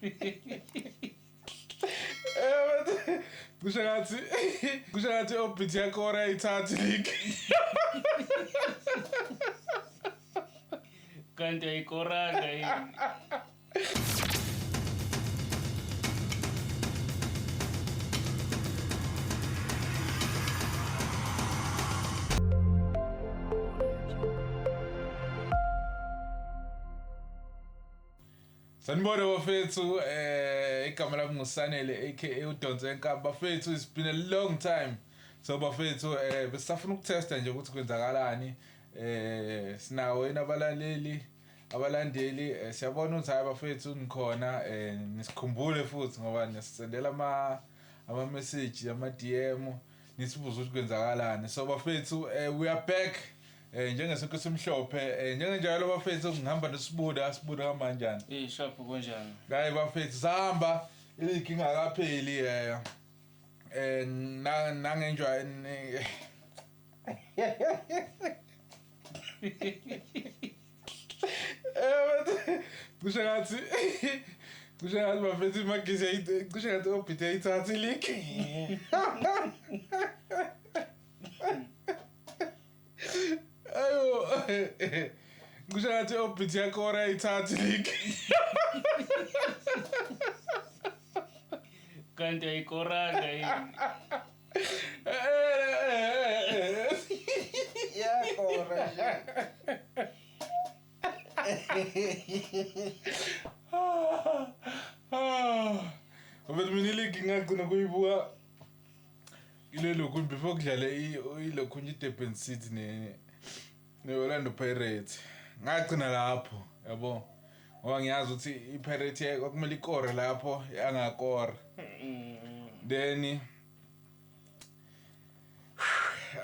Eh kusho ngathi Orbit yakora ayithathi league. Kanti ayikoranga yini? Sanibona bafethu, igama lami nguSanele aka uDonse Enkaba. Bafethu, it's been a long time. So bafethu, besafuna ukutesta nje ukuthi kwenzakalani. Sinawo yini abalaleli, abalandeli? Siyabona ukuthi hayi bafethu, nikhona, nisikhumbule futhi ngoba nisendela ama message, ama DM, nisibuza ukuthi kwenzakalani. So bafethu, we are back. Njengesonke simhlophe, njengenjalo bafethu, ngihamba noSibuda. Sibuda, hamba kanjani? Eh, sharp, kunjani? Hayi bafethu, sahamba iligi ingakapheli, nangenjwa kusho ngathi bafethu, iMagesi, kusho ngathi Orbit ayithatha iligi. Ayo, kusho ngathi Orbit yakora ayithatha iligi. Kanti ayikoranga yini? Yakora nje. But mina iligi ngagcina kuyibuka ile lokhu before kudlale ilokhu nje iDurban City ne Orlando Pirates. Ngagcina lapho, yabo, ngoba ngiyazi ukuthi iPirates kwakumele ikore lapho, yangakora. Then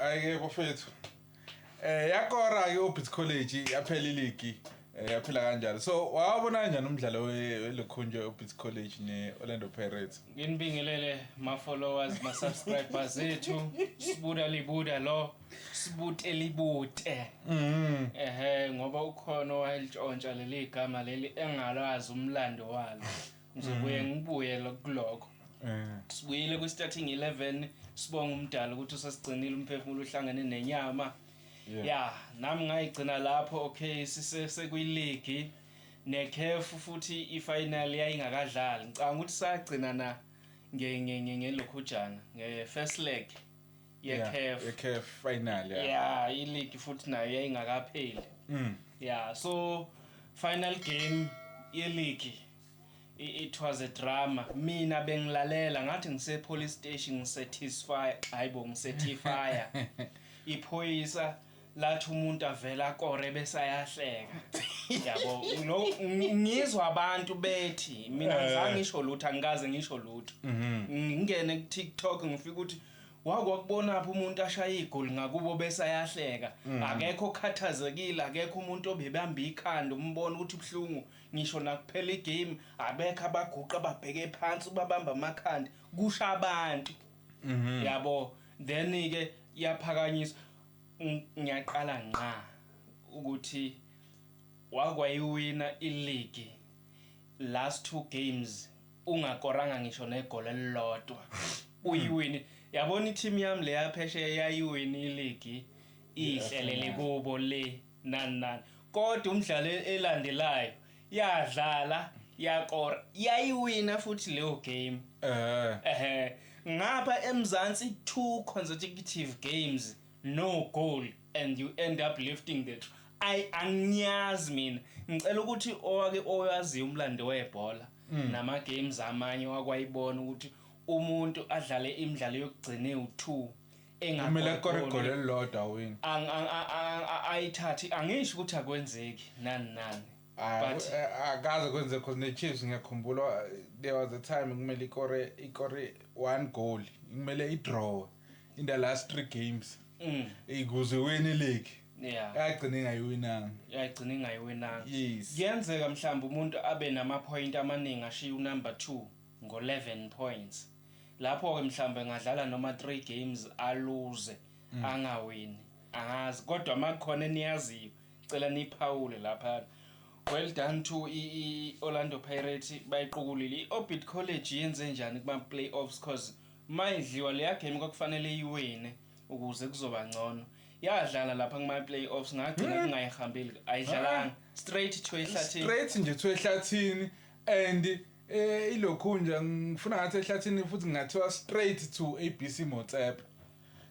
ayike bafethu, yakora ke Orbit College, yaphela iligi, yaphela kanjalo. So wawabona kanjani umdlalo welokhunje Orbit College ne-Orlando Pirates? Nginibingelele ma followers, ma subscribers ethu. Sibuda libuda lo, sibute libute. Ehe, ngoba ukhona owayelitshontsha leli gama leli engalwazi umlando walo. Ngizobuye ngibuye kulokho. Sibuyile ku starting 11, sibonga umdala ukuthi usasigcinile umphefumulo uhlangene nenyama. Ya, nami ngayigcina lapho. Okay, sise kuyiligi nekhefu futhi ifinal yayingakadlali. Ngicabanga ukuthi sagcina na nge nge nge ngelokhujana nge first leg yeCAF. Ye-CAF final, yeah. Ya, iligi futhi nayo yayingakapheli. Yeah, so final game yeligi, it was a drama. Mina bengilalela ngathi ngise police station, ngisatisfy, hayibo, ngicertify iphoyisa lathi umuntu avela akore bese ayahleka, yabo. Lo ngizwa abantu bethi mina ngizange ngisho lutho, angikaze ngisho lutho. Ngingene ku TikTok, ngifika ukuthi wakwakubona phi umuntu ashaya igoli ngakubo bese ayahleka? Akekho okhathazekile, akekho umuntu obebamba ikhanda umbona ukuthi ubuhlungu. Ngisho nakuphela igame, abekho abaguqa babheke phansi babamba amakhanda, kusha abantu, yabo. Then ke yaphakanyiswa. Ngiyaqala ngqa ukuthi wakwayiwina iligi last two games ungakoranga ngisho negoli elilodwa, uyiwini. Yabona i-team yami leya phesheya yayiwini iligi, ihlelele kubo le nani nani, kodwa umdlalo elandelayo yadlala, yakora, yayiwina futhi leyo game. Ehe, ngapha eMzansi two consecutive games no goal and you end up lifting the ay, angiyazi mina. Ngicela ukuthi owake owaziyo umlando webhola nama games amanye wakwayibona ukuthi umuntu adlale imidlalo yokugcina ewu2 Kumele akore igoli elilodwa win. Ayithathi. Angisho ukuthi akwenzeki nani nani, but Akaze kwenze, cause ne-Chiefs ngiyakhumbula there was a time kumele ikore one goal, kumele i-draw in the last three games ukuze win league. Yagcina ingayiwinanga. Yagcina ingayiwinanga. Yes. Kuyenzeka mhlawumbe umuntu abe nama-point amaningi, ashiye unumber 2 ngo-11 points. Lapho-ke mhlawumbe ngadlala noma 3 games aluze, angawini. Angazi, kodwa uma kukhona eniyaziyo, cela niphawule lapha. Well done to i-Orlando Pirates, bayiqukulile. I-Orbit College yenze njani kuma playoffs? Cause mayidliwa leya game kwakufanele iwine ukuze kuzoba ngcono. Yadlala lapha kuma playoffs, ngagcina kungayihambeli, ayidlalanga, straight to ehlathini. Straight nje to ehlathini, and ilokhu nje ngifuna ngathi ehlathini futhi ngathiwa straight to ABC Motsepe,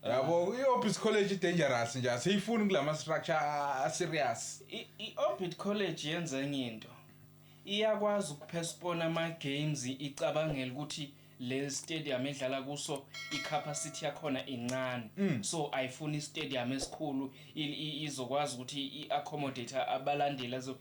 yabo. I-Orbit College dangerous nje, asiyifuni kulama structure a serious. I-Orbit College yenza enye into, iyakwazi ukupostpone ama-games, icabangela ukuthi le stadium edlala kuso i-capacity yakhona incane, so ayifuni istadium esikhulu, izokwazi ukuthi i-accommodate abalandeli azo,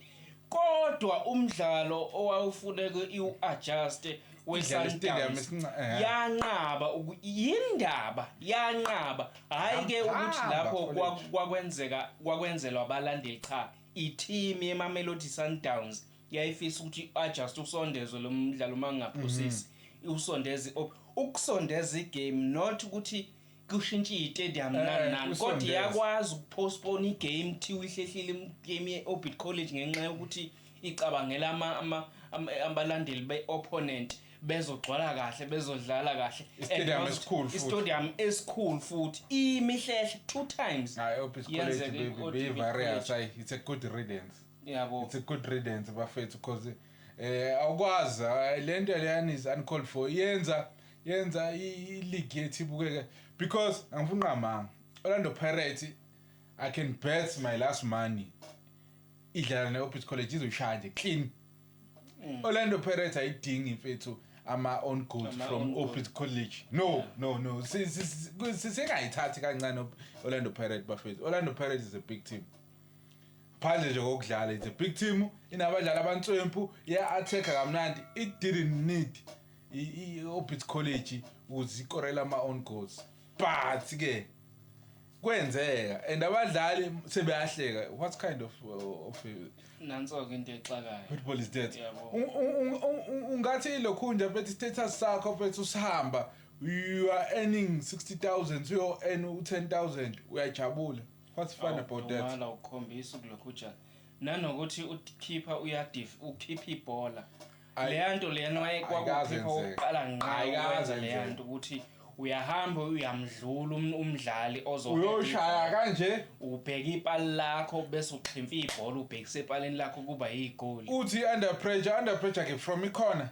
kodwa umdlalo owawufuneka iwu-adjust Idlala e-stadium we-Sundowns esinca. yanqaba yindaba yanqaba, hayi ke ukuthi Hamba, lapho college. Kwakwenzeka kwakwenzelwa abalandeli, cha, i-team yeMamelodi Sundowns yayifisa ukuthi adjust, usondezwe lo mdlalo, mangaphosisi usondeze ukusondeza igame, not ukuthi kushintshe i-stadium nani nani, kodwa usondeze. iyakwazi ukupostpone igame, kuthiwa ihlehlile igame ye-Orbit College ngenxa yokuthi icabangela abalandeli be-opponent bezogcwala kahle, bezodlala kahle. Istadium And esikhulu futhi. Istadium esikhulu futhi, imihlehle two times. Hayi, Orbit College Yenzeka baby, i-Orbit be various. College. Hayi, it's a good riddance. Yabo. It's a good riddance, bafethu, because awukwazi, lento leyani is uncalled for, yenza i-league yethu ibukeke, because angifuni qamanga, Orlando Pirates, I can bet my last money, idlala ne-Orbit College izoshaya nje clean. Orlando Pirates ayidingi, mfethu, ama own goals Ama from own goal. Orbit College. No, no, no, singayithathi kancane Orlando Pirates, bafethu. Orlando Pirates is a big team. Phandle nje kokudlala, it's a big team, inabadlali abantswempu, iya-attack kamnandi. It didn't need i-Orbit College ukuze ikorele ama-own goals, but ke kwenzeka and abadlali sebeyahleka. What kind of Nanso-ke into exakayo. Football is that. Yabo. Ungathi lokhu nje, mfethu, status sakho, mfethu, usihamba, you are earning 60,000, uyo earn u-10,000, uyajabula. What's fun about that? Awudumala, ukukhombisa ukulokhujana nanokuthi ukhipha uyadif ukhipha ibhola. Leya nto leyana Ayikaze wayekwakuphi yenzeke. okokuqala ngqa Ayikaze ukwenza leya yenzeke. nto, ukuthi uyahamba uyamdlula umdlali ozo Uyoshaya kanje. Ubheka ipali lakho bese uxhimfa ibhola, ubhekise epalini lakho, kuba yigoli. Uthi under pressure, under pressure ke from icorner.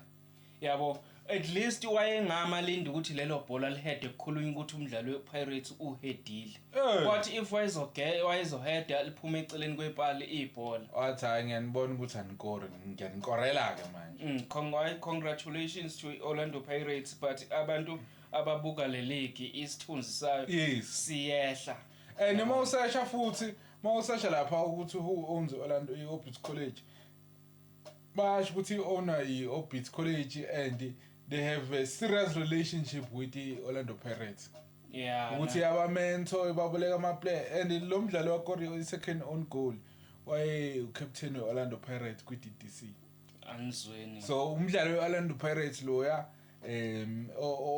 Yabo, at least wayengama linda ukuthi lelo bhola lihede, kukhulunywa ukuthi umdlali wePirates uhedile. What if wayezoheda liphume eceleni kwepali ibhola? Wathi, "Hayi, ngiyanibona ukuthi anikore, ngiyanikorela ke manje." Congratulations to Orlando Pirates, but abantu ababuka le league, isithunzi sayo siyehla. And uma usesha futhi, uma usesha lapha ukuthi who owns Orlando, i-Orbit College, basho ukuthi i-owner i-Orbit College and they have a serious relationship with the Orlando Pirates, ukuthi yaba-mentor, ibaboleka ama-player, and lo mdlalo wakore i-second own goal waye ucaptain we-Orlando Pirates kwi-DDC. Anizweni. So umdlalo we-Orlando Pirates loya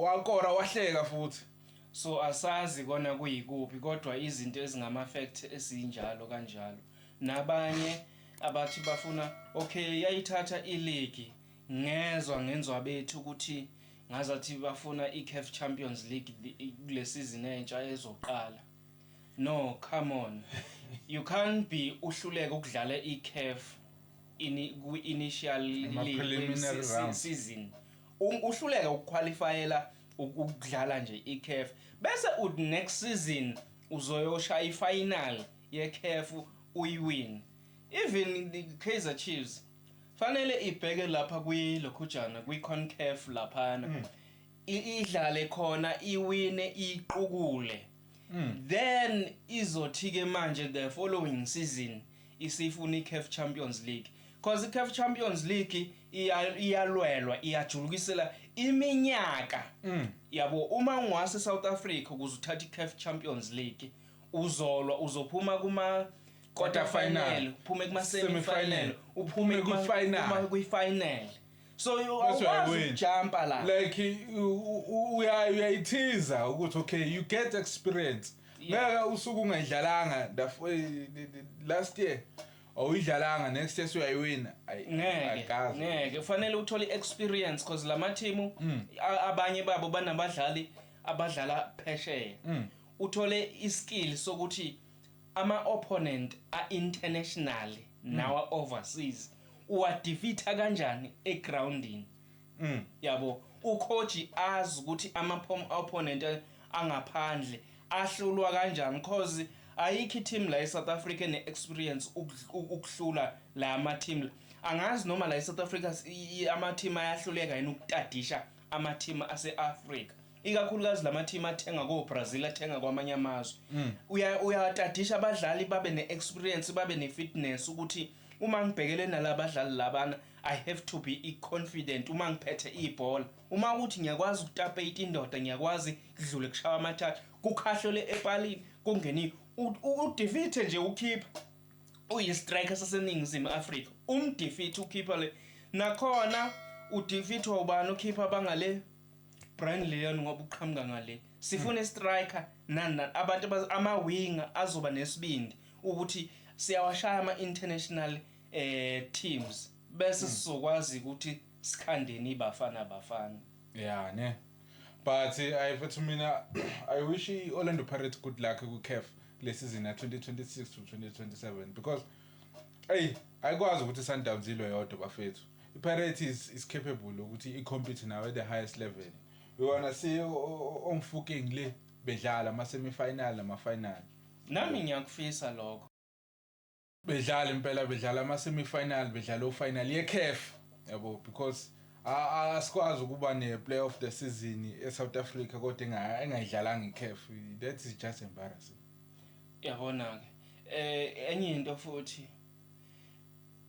wakora, wahleka futhi. So asazi kona kuyikuphi, kodwa izinto ezingama-fact esinjalo kanjalo, nabanye abathi bafuna, okay, yayithatha iligi, ngezwa ngenzwa bethu ukuthi ngazathi bafuna i-CAF Champions League kule season entsha ezoqala. No, come on, you can't be uhluleka ukudlala i-CAF ini kwi-initial league Ama-preliminary rounds. season, uhluleka ukuqualifyela ukudlala nje i-CAF, bese uthi next season uzoyoshaya i-final ye-CAF uyiwin. Even the Kaizer Chiefs fanele ibheke lapha kwilokhujana kwi-CONCACAF laphana, idlale khona, iwine, iqukule, then izothi ke manje the following season isifuna i-CAF Champions League, because i-CAF Champions League iyalwelwa, iyajulukisela iminyaka. Yabo, uma ungwase South Africa, ukuze uthathe i-CAF Champions League uzolwa, uzophuma kuma quarter final, uphume kuma semi final, uphume kwi-final. Kwi-final, so Bese awukwazi uyayiwina. ukujumpa la. Like uyayithiza ukuthi okay, you get experience. Ngeke usuku ungayidlalanga last year. Awuyidlalanga, next year suyayiwina. Ngeke. Akaze. Ngeke, kufanele uthole i-experience cause lama team abanye babo banabadlali abadlala phesheya. Uthole iskill sokuthi ama opponent a international nawa overseas uwadefeata kanjani egroundini. Yabo, ucoach azi ukuthi ama opponent angaphandle ahlulwa kanjani, cause ayikho team la eSouth Africa ene experience ukuhlula la ama team. Angazi noma la eSouth Africa ama team ayahluleka yini ukutadisha ama team ase-Africa, ikakhulukazi lama team athenga ko Brazil, athenga kwamanye amazwe. Uyatadisha abadlali babe ne-experience, babe ne-fitness, ukuthi uma ngibhekele nalabadlali labana, I have to be confident uma ngiphethe ibhola, uma ukuthi ngiyakwazi ukutapate indoda, ngiyakwazi kudlule kushaya amathathu, kukhahlele epalini, kungeni, udefeat nje ukhipha uyi-striker saseNingizimu Afrika, umdefeat ukhipha le nakhona udefeat ubani, ukhipha bangale Brian Leon, ngoba uqhamuka ngale. Sifuna i-striker nani abantu ama-winger azoba nesibindi ukuthi siyawashaya ama-international teams, bese sizokwazi ukuthi sikhandeni iBafana Bafana. Yeah, ne, but I futhi mina I wish i-Orlando Pirates good luck ku-CAF kule season ya 2026 to 2027, because hey, ayikwazi ukuthi Sundowns ilwe yodwa, bafethu. I-Pirates is capable ukuthi i-compete now at the highest level. We wanna see oMofokeng le bedlala ama semi-final nama final. Nami ngiyakufisa lokho. Bedlala impela, bedlala ama semi-final, bedlala o-final ye-CAF, yabo, because asikwazi ukuba ne-player of the season e-South Africa kodwa engayidlalanga i-CAF. That is just embarrassing. Yabona ke, enye into futhi,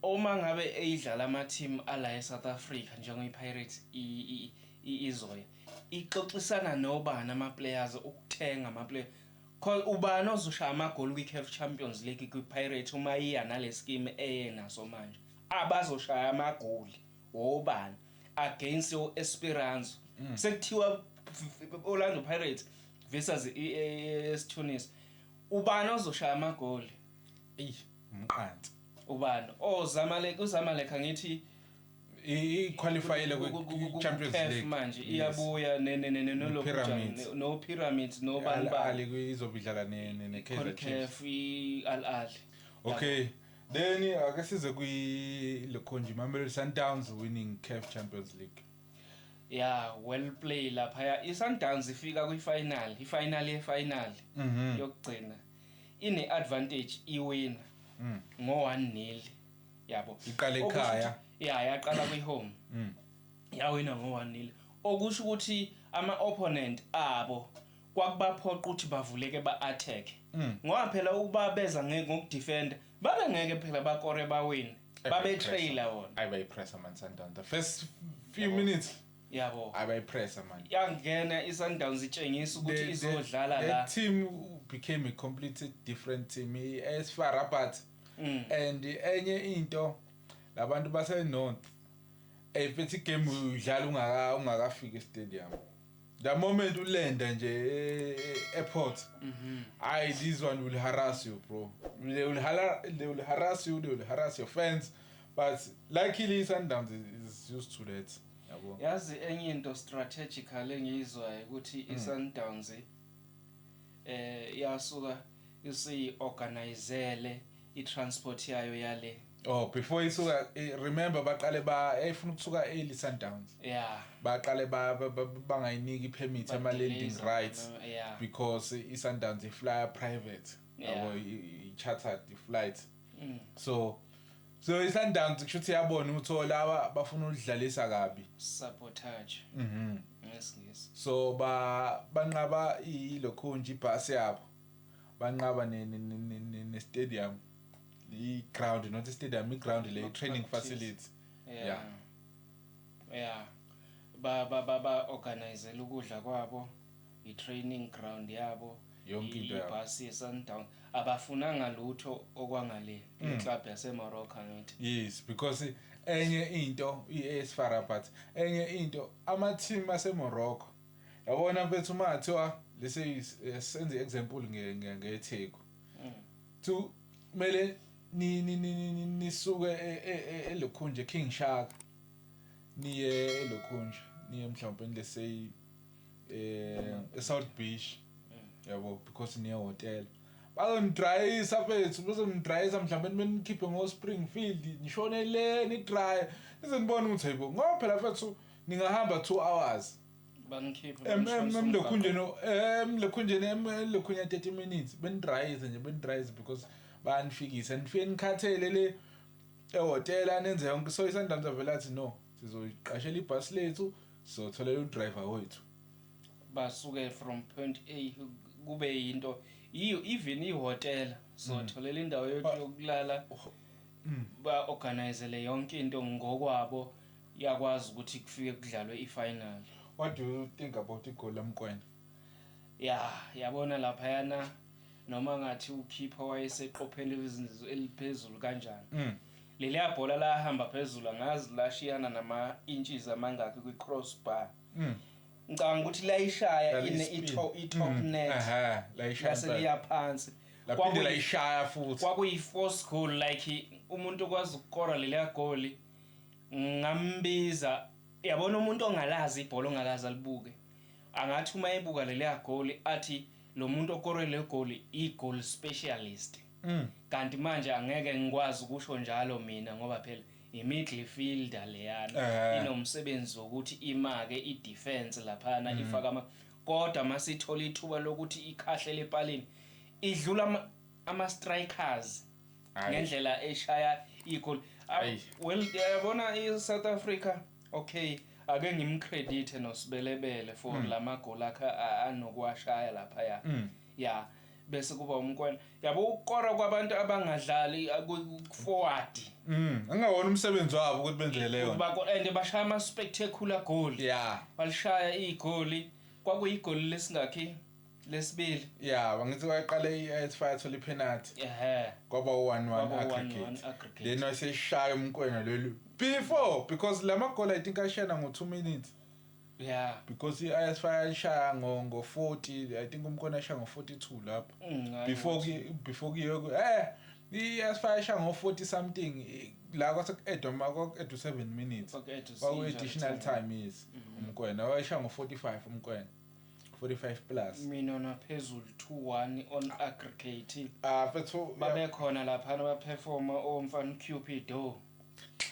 uma ngabe eyidlala ama team ala eSouth Africa njenge-Pirates, izoya ixoxisana nobani ama players ukuthenga ama player? Cause ubani ozoshaya amagoli kwi-CAF Champions League kwi-Pirates uma iya nale scheme eyenaso manje? Abazoshaya amagoli obani against o-Esperance? Sekuthiwa Orlando Pirates versus i-AS Tunis, ubani ozoshaya amagoli? Eyi, umqansi. Ubani oZamalek? UZamalek angithi I-qualifyile kwi-Champions CAF League manje. Yes. Iyabuya Ne-Pyramids. No Pyramids, no bani Al bani. Ahly izobe idlala ne-Kaizer Chiefs. CONCACAF, i-Al Ahly. Okay, then ake size kwi lokhonje, Mamelodi Sundowns winning CAF Champions League. Yeah, well play lapha. I-Sundowns ifika kwi-final, i-final ye-final yokugcina, ine-advantage, iwina ngo-1-0, yabo. Iqala Okusho ekhaya. Ya, yaqala kwi-home. Yawina ngo-1-0, okusho ukuthi ama-opponent abo kwakubaphoqa ukuthi bavuleke, ba-attack, ngoba phela ukuba beza ngokudefenda babe ngeke phela bakore bawine, babe-traila wona. Ayibayipressa man Sundowns the first few minutes. Yabo. Ayibayipressa man. Yangena i-Sundowns itshengisa ukuthi izodlala The la. team became a completely different team, AS FAR Rabat. And enye into, labantu base north, mfethu, igame udlala ungakafiki estadium. The moment ulenda nje airport, hayi, this one will harass you, bro. They will harass you, they will harass your fans, but luckily Sundowns is used to that, yabo. Yazi, enye into strategical engiyizwayo ukuthi i-Sundowns yasuka isiorganizele i-transport yayo yale. Oh, before isuka, remember baqale ba efuna ukusuka early Sundowns. Baqale bangayiniki ipermit ama landing rights because i-Sundowns iflya private, yabo, i-chartered flight. So i-Sundowns kusho ukuthi yabona ukuthi, oh, laba bafuna ukudlalisa kabi. Sabotage ngesingisi. So ba banqaba ilokhunje ibhasi yabo, banqaba ne stadium, i-ground, not i-stadium, i-ground le training Practice. facility. Yeah, ba organizela ukudla kwabo, i-training ground yabo. Yonke into yabo. Ibhasi ye-Sundown, abafunanga lutho okwangale le club yaseMorocco, ngithi. Yes, because enye into, i-AS FAR Rabat, enye into, ama team ase Morocco, yabona mfethu, uma kuthiwa lese senze example ngeTheku, to kumele Ni ni ni nisuke elokhunje King Shaka niye elokhunje, niye mhlawumbe, let's say, eSouth Beach, yabo, because niye hotel, bazonidrayisa mfethu, bazonidrayisa mhlawumbe benikhiphe ngo Springfield, nishone le, nidry nize nibone ukuthi hayibo, ngoba phela mfethu ningahamba 2 hours. Banikhiphe. Emlokhunjeni 30 minutes benidrayise nje, benidrayise because bayanifikisa, nifike nikhathele le ehhotela, nenze yonke. So iSundowns avele athi, "No, sizoyiqashela ibhasi lethu, sizotholela udriver wethu." Basuke from point A kube yinto iyo, even ihhotela sotholela indawo yethu yokulala, ba-organizele yonke into ngokwabo, yakwazi ukuthi kufike kudlalwe i-final. What do you think about igoli laMokoena? Ya, yabona laphayana, noma ngathi ukhipha wayeseqopheni eliphezulu kanjani, leliya bhola lahamba phezulu, angazi lashiyana nama-inches amangaki kwi-crossbar. Ngicabanga ukuthi layishaya ine i-top net. Aha, layishaya lase impela. Liya phansi. Laphinde layishaya futhi. Kwakuyi-force goal, like umuntu okwazi ukukora leliya goli ngambiza, yabona, umuntu ongalazi ibhola, ongakazi alibuke, angathi uma ebuka leliya goli athi lo muntu okore le goli i-goal specialist. Kanti manje angeke ngikwazi ukusho njalo mina, ngoba phela i-midfielder leyana inomsebenzi wokuthi imake i-defense laphana, ifaka ama, kodwa masithola ithuba lokuthi ikhahlele epalini, idlula ama-strikers ngendlela eshaya igoli. Well, yabona i-South Africa, okay, ake ngimcredite noSebelebele for lamagoli akhe anokuwashaya laphaya. Ya, bese kuba uMokoena, yabo, ukukora kwabantu abangadlali forward. Angawona umsebenzi wabo ukuthi benze leyo. And bashaya ama spectacular goal. Balishaya igoli, kwakuyigoli lesingakhi? Lesibili. Yeah, bangithi wayeqale i-AS Fire thola ipenalty. Kwaba u-1-1 Kwaba u-1-1 aggregate. Aggregate. Then wayeseshaya uMokoena lolu. Before, because lama goal I think ashayana ngo 2 minutes. Because i-AS Fire ishaya ngo 40, I think uMokoena ashaya ngo 42 lapho. Before kuyiwe i-AS Fire ishaya ngo 40 something, la kwase ku-add ma kwaku-add 7 minutes. Kwaku-add Kwaku additional time. time, yes. UMokoena wayeshaya ngo 45, uMokoena. 45 plus. Mina naphezulu 2-1 on aggregate. Ah, mfethu. Babe khona laphana, baperforma omfana Cupido.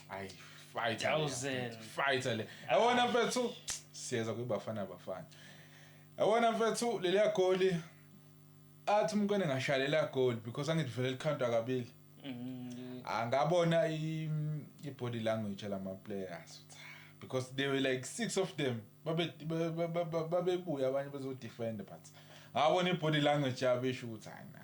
Ayi, fighter le. Thousand. Fighter le, yabona mfethu, siyeza kwiBafana Bafana. Yabona mfethu, leliya goli, athi uMokoena ngashaya leliya goli because angithi vele likhantwa kabili. Angabona i-body language lama players because there were like six of them, babe babebuya abanye bezodefend, but ngabona i-body language yabo isho ukuthi hayi, nah.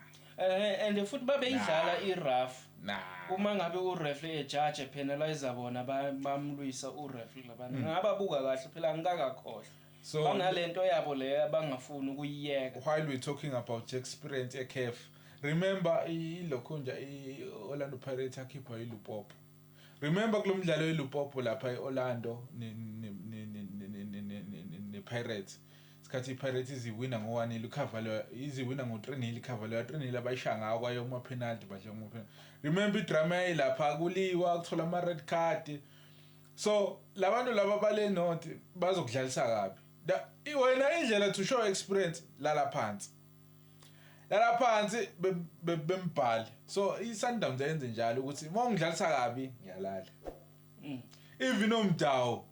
And futhi babeyidlala i-rough. Nah. Uma ngabe ureferee ejudge penalize bona, bamlwisa ureferee labana. Ngababuka kahle phela, angikakakhohlwa. So banalento yabo le abangafuni ukuyiyeka. While we're talking about experience eCAF, remember ilokhunja i-Orlando Pirates akhipha iLupopo. Remember kulo mdlalo weLupopo lapha e-Orlando ne-Pirates, isikhathi i-Pirates iziwina ngo-1-0, ikhavalwe, iziwina ngo-3-0, ikhavalwe 3-0, abayishaya ngawo kwayo kuma-penalty, badla kuma-penalty. Remember idrama yayilapha, kuliwa, kuthola ama-red card. So labantu laba bale north bazokudlalisa kabi. Wena indlela to show experience, lala phansi, lala phansi, bembhale. So i-Sundowns yenze njalo ukuthi uma ungidlalisa kabi ngiyalala. Even oMdawo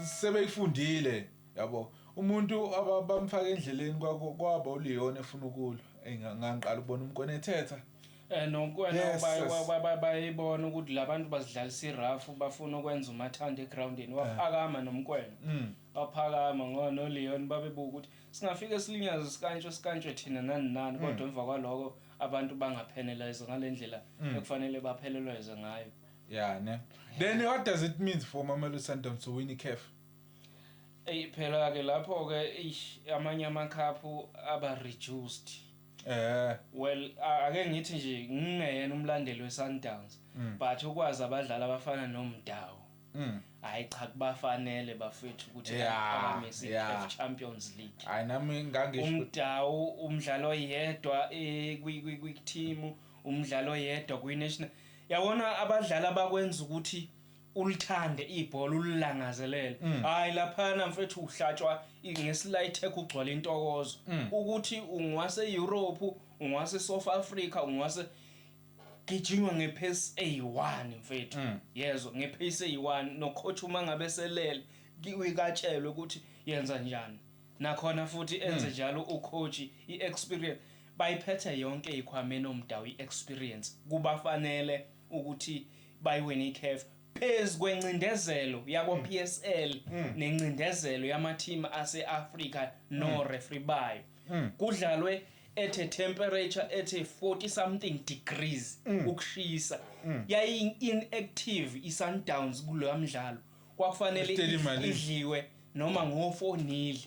sebeyifundile, yabo, umuntu abamfaka endleleni kwaba uLeon efuna ukulwa. Ngangiqala ukubona uMokoena ethetha. NoMokoena bayibona ukuthi labantu bazidlalisa irough, bafuna ukwenza umathanda egroundini, waphakama noMokoena. Waphakama ngoba noLeon babebuka ukuthi singafike silinyaze, sikantshwe, sikantshwe thina nani nani, kodwa emva kwaloko abantu bangapenalize ngale ndlela ekufanele baphelelwe ngayo. Yeah, ne, then what does it mean for Mamelodi Sundowns to win iCAF? Ey, phela ke lapho ke, eish, amanye amakhaphu aba reduced. Well, ake ngithi nje ngingeyena umlandeli weSundowns, but ukwazi abadlali abafana noMdawo, hayi cha, kubafanele bafethu ukuthi aphakamise i-CAF Champions League. Hayi, nami ngangisho. UMdawo umdlalo oyedwa kwi-team. Umdlalo oyedwa kwi-national, yabona, abadlali abakwenza ukuthi ulithande ibhola, ulilangazelele. Hayi, laphana mfethu uhlatshwa ngeslight, kugcwala intokozo ukuthi ungwase Europe, ungwase South Africa, ungwase gijinywa ngepace eyi-1 mfethu. Yezwa, ngepace eyi-1, no-coach uma ngabe selele uyikatshelwe ukuthi yenza njani, nakhona futhi enze njalo ucoach. I-experience bayiphethe yonke eyikhwameni omdawu, i-experience kubafanele ukuthi bayiwine i-CAF phezu kwencindezelo yakwa-PSL nencindezelo yama-team ase-Afrika no referee bayo. Kudlalwe at a temperature at a 40 something degrees ukushisa. Yayi inactive iSundowns kuloya mdlalo, kwakufanele Stadium Malini. idliwe noma ngo-4 nil,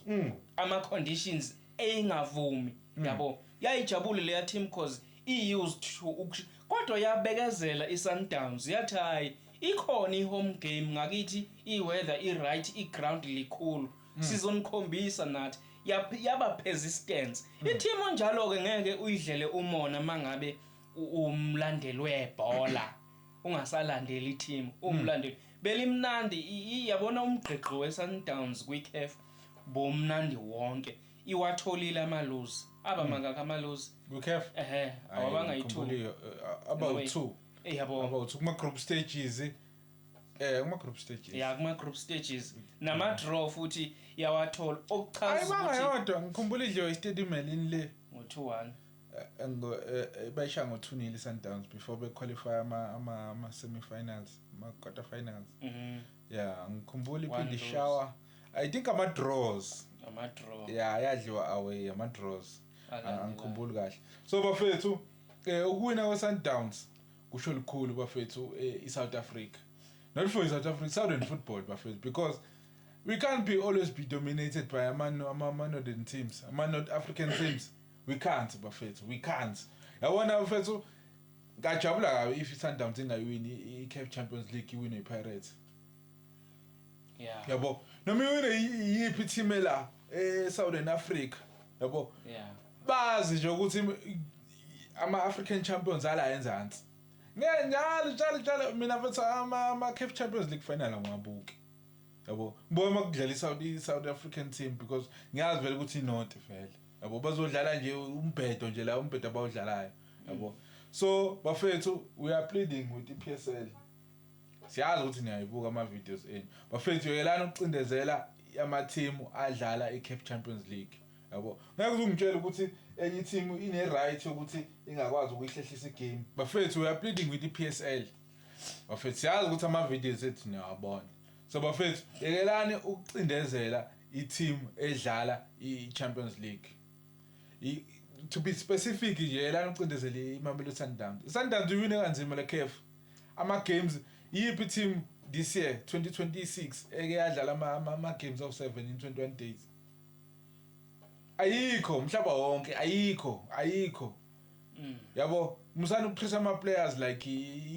ama conditions engavumi, yabo. Yayijabule leya team cause i-used to kodwa yabekezela iSundowns, yathi hayi, ikhona i-home game ngakithi, i-weather i-right, i-ground likhulu, sizonikhombisa nathi. Yaba persistence i-team njalo ke, ngeke uyidlele umona mangabe umlandeli webhola, ungasalandeli i-team, umlandeli belimnandi. Yabona umgqigqo we-Sundowns kwi-CAF bomnandi wonke. Iwatholile amaluzi aba mangaka amaluzi? Ku-CAF? Ehe, awabanga yi-two. About two. Yabo. About two kuma-group stages, kuma-group stages. Ya, kuma-group stages nama-draw futhi yawathola, okuchaza Hayi, ukuthi bangayodwa ngikhumbula idliwe i-Stadium Malini le. Ngo-2-1. Bayishaya ngo-2-0 i-Sundowns before bequalify ama-semi-finals, ama-quarter finals. Yeah, ngikhumbula One iphinde lose. ishawa, I think, ama-draws. Ama-draw. Yeah, yadliwa away, ama-draws. Alandelayo. Angikhumbuli kahle. So bafethu, ukuwina kwe-Sundowns kusho lukhulu bafethu, i-South Africa, not for i-South Africa, Southern football bafethu, because we can't be always be dominated by ama-northern teams, ama-North African teams. We can't bafethu, we can't. Yabona bafethu, ngajabula kabi if i-Sundowns ingayiwini i-CAF Champions League, iwine i-Pirates. Yabo, noma iwine yiphi team la e-Southern Africa, yabo. Bazi nje ukuthi ama-African champions ala enzansi ngeke njalo njalo njalo. Mina mfethu, ama-CAF Champions League final angiwabuki, yabo. Ngibona uma kudlala i-South African team because ngiyazi vele ukuthi i-not vele, yabo, bazodlala nje umbhedo nje la, umbhedo abawudlalayo, yabo. So bafethu, we are pleading with i-PSL. Siyazi ukuthi niyayibuka ama-videos enu bafethu. Yekelani ukucindezela ama-team adlala i-CAF Champions League, yabo. Ngeke uze ungitshele ukuthi enye i-team ine-right yokuthi ingakwazi ukuyihlehlisa igame. Bafethu, we are pleading with i-PSL bafethu. Siyazi ukuthi ama-videos ethu niyawabona. So bafethu, yekelani ukucindezela i-team edlala i-Champions League. To be specific nje, yekelani ukucindezela iMamelodi Sundowns. I-Sundowns iwine kanzima le CAF ama-games. Yiphi team this year 2026 eke yadlala ama-games of 7 in 21 days? Ayikho umhlaba wonke, ayikho, ayikho, yabo. Musani ukupressa ama-players like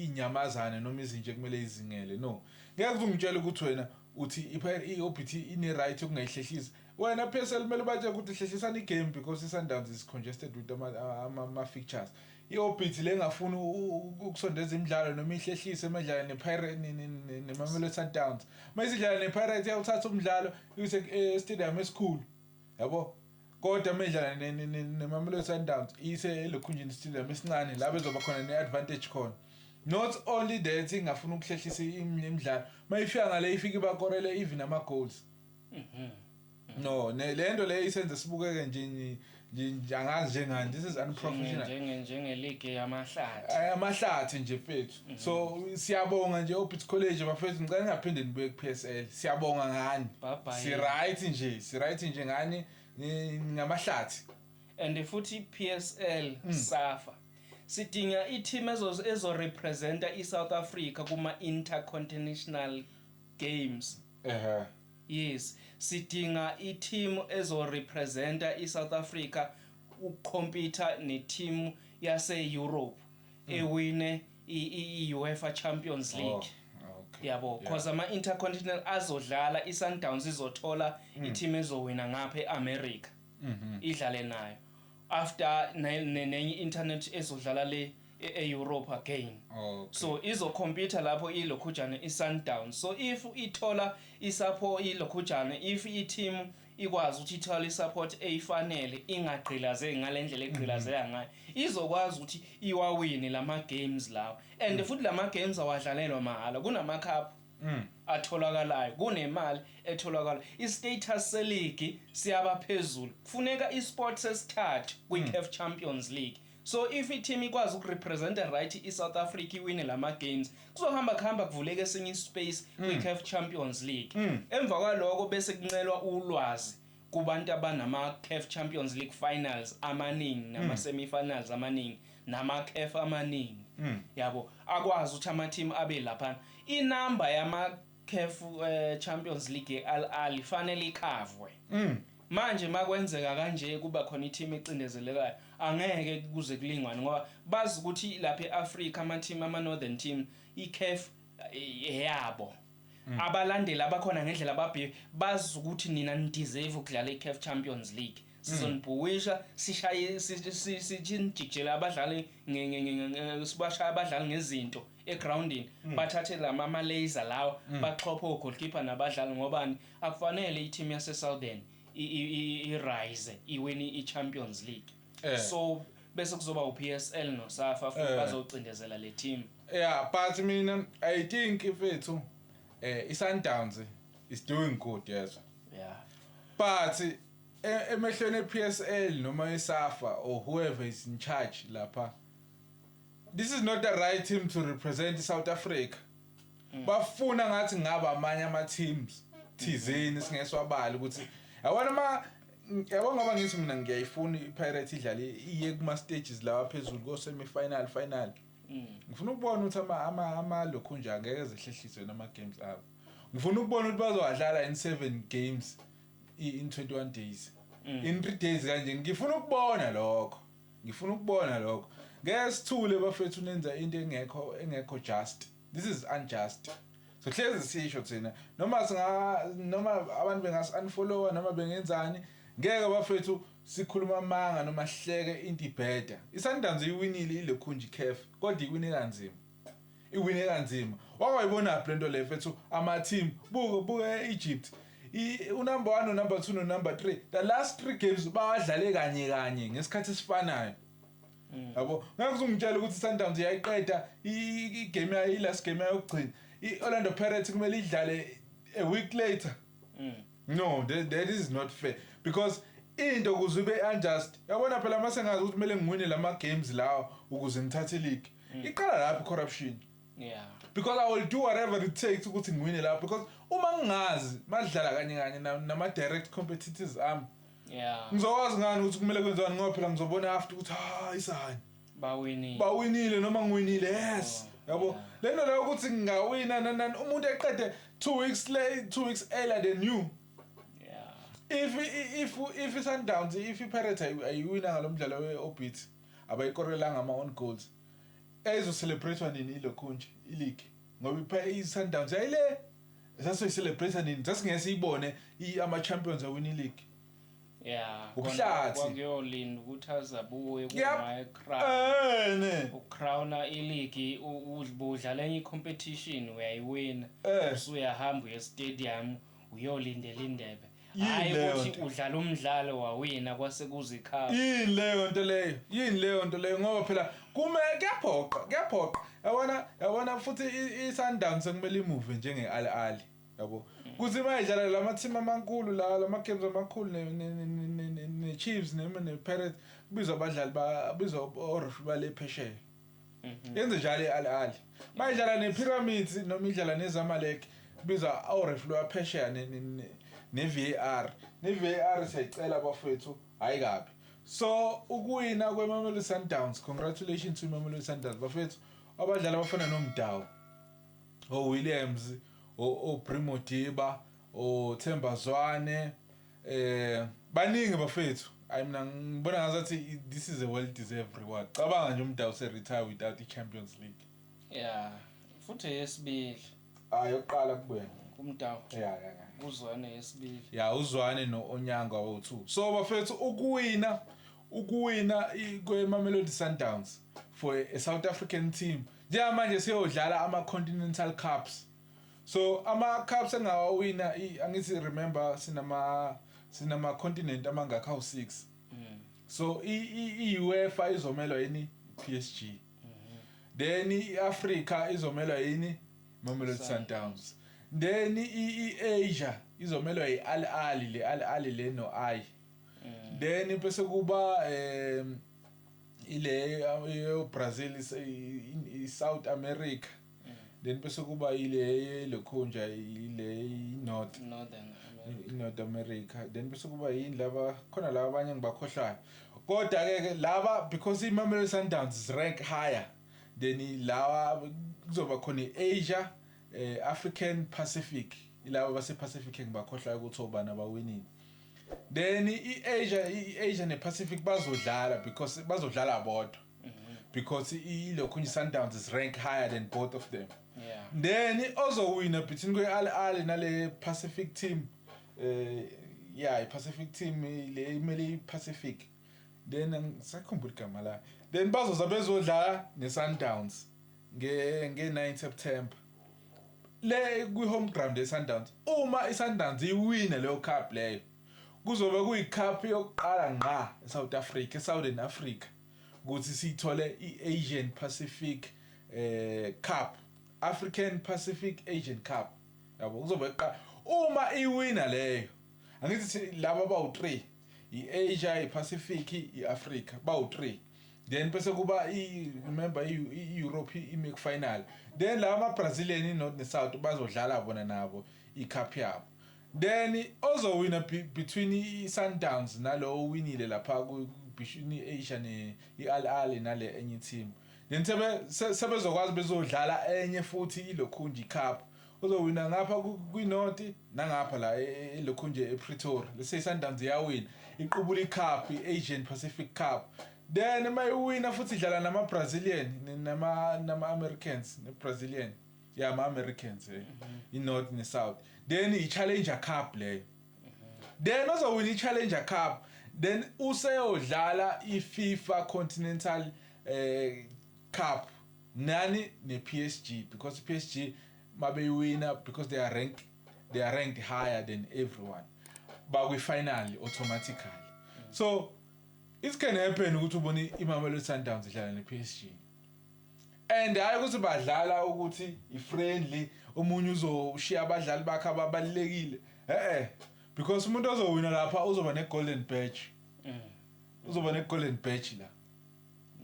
inyamazane noma izinto kumele izingele. No, ngeke uze ungitshele ukuthi wena uthi i-OBT ine-right yokungayihlehlisa. Wena PSL kumele batshele ukuthi hlehlisani igame because i-Sundowns is congested with ama-fixtures. I-Orbit le engafuni ukusondeza imidlalo noma ihlehlise emidlalo ne-Pirate neMamelodi Sundowns, mayisidlala ne-Pirates iyawuthatha umdlalo iyuse e-stadium esikhulu, yabo, kodwa uma idlala neMamelodi Sundowns iyise elokhunjini stadium esincane la bezoba khona ne-advantage khona. Not only that, ingafuna ukuhlehlisa imidlalo, mayifika ngale ifike ibakorele even ama-goals. No, le nto le isenze sibukeke nje angazi njengani. This is unprofessional. Njenge-league yamahlathi. Amahlathi nje mfethu. So siyabonga nje Orbit College bafethu, ngicela ningaphinde nibuye ku-PSL. Siyabonga ngani. Bye bye. Si right nje, si right nje ngani, ngamahlathi. And futhi PSL, SAFA, sidinga i-team ezo representa i-South Africa kuma intercontinental games. Yes, sidinga i-team ezo representa i-South Africa ukucompete ne-team yase-Europe ewine i-UEFA Champions League. Oh, okay. Yabo, cause ama intercontinental azodlala, i-Sundowns izothola i-team ezowina ngapha e-America, idlale nayo after nenye internet ezodlala le e-Europe again. Okay. So izocompete lapho ilokhujana i-Sundowns. So if ithola i-support ilokhujana, if i-team ikwazi ukuthi ithole i-support eyifanele, ingagqilazeki ngalendlela egqilazeka ngayo, izokwazi ukuthi iwawine lama games lawo. And futhi lama games awadlalelwa mahhala, kunama cup atholakalayo, kunemali etholakala, i-status se-league siyaba phezulu, kufuneka i-spot sesithathu kwi-CAF Champions League. So if i-team ikwazi ukurepresenta right i-South Africa, iwine lama games, kuzohamba kuhamba kuvuleke esinye ispace kwi-CAF Champions League. Emva kwaloko bese kuncelwa ulwazi kubantu abanama CAF Champions League finals amaningi, nama semi-finals amaningi, nama CAF amaningi, yabo, akwazi ukuthi ama team abe lapha. Inamba yama CAF Champions League Al Ahly fanele ikhavwe. Manje makwenzeka kanje, kuba khona i-team ecindezelekayo, angeke kuze kulingwane, ngoba bazi ukuthi lapha eAfrica ama team, ama northern team, iCAF eyabo. Abalandeli abakhona ngendlela babhe bazi ukuthi nina nideserve ukudlala iCAF Champions League, sizonibhuwisha, sishaye, sijikijele abadlali, sibashaya abadlali ngezinto egroundini, bathathe lama ama laser lawa, baxhophe ogoalkeeper nabadlali. Ngobani? Akufanele i-team yase Southern i-rise iwini i-Champions League. So bese kuzoba uPSL noSafa futhi bazocindezela le team. Yeah, but mina I think ifethu iSundowns is doing good, yes. But emehlweni ePSL noma eSafa or whoever is in charge lapha, this is not the right team to represent South Africa. Bafuna ngathi ngaba amanye ama teams thizeni singeswabali ukuthi yabona ma yabo, ngoba ngithi mina ngiyayifuna iPirates idlale, iye kuma stages lawa phezulu ko semi final, final. Ngifuna ukubona ukuthi ama lokhu nje angeke zehlehliswe nama games abo. Ngifuna ukubona ukuthi bazowadlala in 7 games in 21 days, in 3 days kanje. Ngifuna ukubona lokho, ngifuna ukubona lokho. Ngeke sithule bafethu, nenza into engekho just. This is unjust. So hlezi sisho thina, noma singa noma abantu bengasi unfollowa noma bengenzani, ngeke bafethu sikhuluma amanga noma sihleke into ibheda. iSundowns iwinile ilokhunji CAF, kodwa iwine kanzima, iwine kanzima. Wakwayibona phi lento le mfethu? Ama team, buka, buka eEgypt, unumber 1, unumber 2, no number 3, the last 3 games bawadlale kanye kanye ngesikhathi esifanayo, yabo. Ngeke uzungitshela ukuthi Sundowns iyayiqeda i-game yayo, i-last game yayo yokugcina, i-Orlando Pirates kumele idlale a week later. No, that is not fair, because into ukuze ube unjust, yabona phela, mase ngazi ukuthi kumele ngiwine lama games lawa ukuze ngithathe league, iqala lapho corruption. Because I will do whatever it takes ukuthi ngiwine lapho, because uma ngingazi madlala kanye kanye nama direct competitors ami, ngizokwazi ngani ukuthi kumele kwenziwani? Ngoba phela ngizobona after ukuthi ha, isani bawinile. Bawinile noma ngiwinile, yes. Yabo, lento leyo ukuthi ngingawina nani, umuntu eqede 2 weeks late, 2 weeks earlier than you. If iSundowns, if iPirates ayiwina ngalomdlalo weOrbit, abayikorelanga ama own goals, ezo celebrate nini ilokhunje ileague? Ngoba iSundowns ayile sasoyi-celebrate nini? Sasingeke siyibone ama champions awin ileague. Ubuhlathi. Kwakuyolinda ukuthi azabuye kuma crown. Ne. Ucrowna ileague, udlala enye competition, uyayiwina, usuyahamba uye stadium uyolindela indebe. Yini Hayi leyo ukuthi nto? udlala umdlalo wawina kwase kuze icup. Yini leyo nto leyo? Yini leyo nto leyo? Ngoba phela kume kuyaphoqa, kuyaphoqa, yabona, yabona. Futhi i-Sundowns sekumele imove njenge-Al Ahly, yabo, kuthi mayidlala lama team amankulu la, lama games amakhulu ne-Chiefs ne-Pirates, kubizwa abadlali, babizwa oreferee bale phesheya. Yenze njalo i-Al Ahly mayidlala ne-Pyramids noma idlala neZamalek, kubizwa oreferee baphesheya ne-VAR. Ne-VAR siyayicela bafethu, hayi kabi. So ukuwina kweMamelodi Sundowns, congratulations to Mamelodi Sundowns bafethu. Abadlali abafana noMdawu, oWilliams, oPrimo Diba, oThemba Zwane, baningi bafethu. Ayi, mina ngibona ngazathi this is a well deserved reward. Cabanga nje uMdawu se retire without i Champions League. Yeah, futhi yesibili. Hayi, yokuqala kubuyena. Kumdawu. Yeah. Uzwane yesibili. Ya, uzwane no-Onyango awu-2. So bafethu, ukuwina Ukuwina kweMamelodi Sundowns for a South African team, njengamanje siyodlala ama-Continental Cups, so ama-cups engawawina, angithi remember sinama continent amangakho awu-6. So i-UEFA izomelwa yini? PSG. Then i-Africa izomelwa yini? Mamelodi Sundowns. Then i-Asia izomelwa i-Al Ahly, le Al Ahly le no I. Then bese kuba ile yo Brazil, i-South America. Then bese kuba ile lokhunja, ile North Northern America. I-North America. Then bese kuba yini laba khona, laba abanye engibakhohlayo, kodwa ke ke laba, because iMamelodi Sundowns is rank higher then lawa, kuzoba khona i-Asia, African, Pacific. Ilaba base Pacific engibakhohlayo ukuthi obani abawinile. Then i-Asia ne-Pacific bazodlala because bazodlala bodwa, because ilokhu Sundowns is rank higher than both of them. Then ozowina between kwe-Al Ahly nale Pacific team, yeah, i-Pacific team le imele i-Pacific, then angisakhumbula igama la, then bazoza bezodlala ne-Sundowns nge-9 September le kwi-home ground ye-Sundowns. Uma i-Sundowns iwina leyo cup leyo, kuzobe kuyi-cup yokuqala ngqa eSouth Africa, eSouthern Africa, ukuthi siyithole i-Asian Pacific Cup, African Pacific Asian Cup, yabo. Kuzobe kuqala uma iwina leyo. Angithi laba bawu3, i-Asia, i-Pacific, i-Africa, bawu3. Then bese kuba remember i-Europe ime final. Then laba ama-Brazilian, i-North ne-South, bazodlala bona nabo i-cup yabo. Then ozowina between i-Sundowns nalo owinile lapha between i-Asia ne i-Al Ahly nale enye team, then sebezokwazi bezodlala enye futhi ilokhunji cup, uzowina ngapha kwi-North nangapha la elokhunje ePretoria. Let's say Sundowns iyawina, iqubula icup, i-Asian Pacific Cup. Then mayiwina futhi idlala nama-Brazilian, nama-Americans, ne-Brazilian, yeah, ama-Americans, i-North ne-South. Then i-Challenger Cup leyo. Then ozowina i-Challenger Cup, then useyodlala i-FIFA Continental Cup nani? Ne-PSG, because i-PSG mabeyiwina, because they are ranked higher than everyone, bakwi-final automatically. So it can happen ukuthi ubone iMamelodi Sundowns idlala ne-PSG, and hayi ukuthi badlala ukuthi i-friendly, omunye uzoshiya abadlali bakhe ababalulekile, because umuntu ozowina lapha uzoba ne-golden badge, uzoba ne-golden badge la.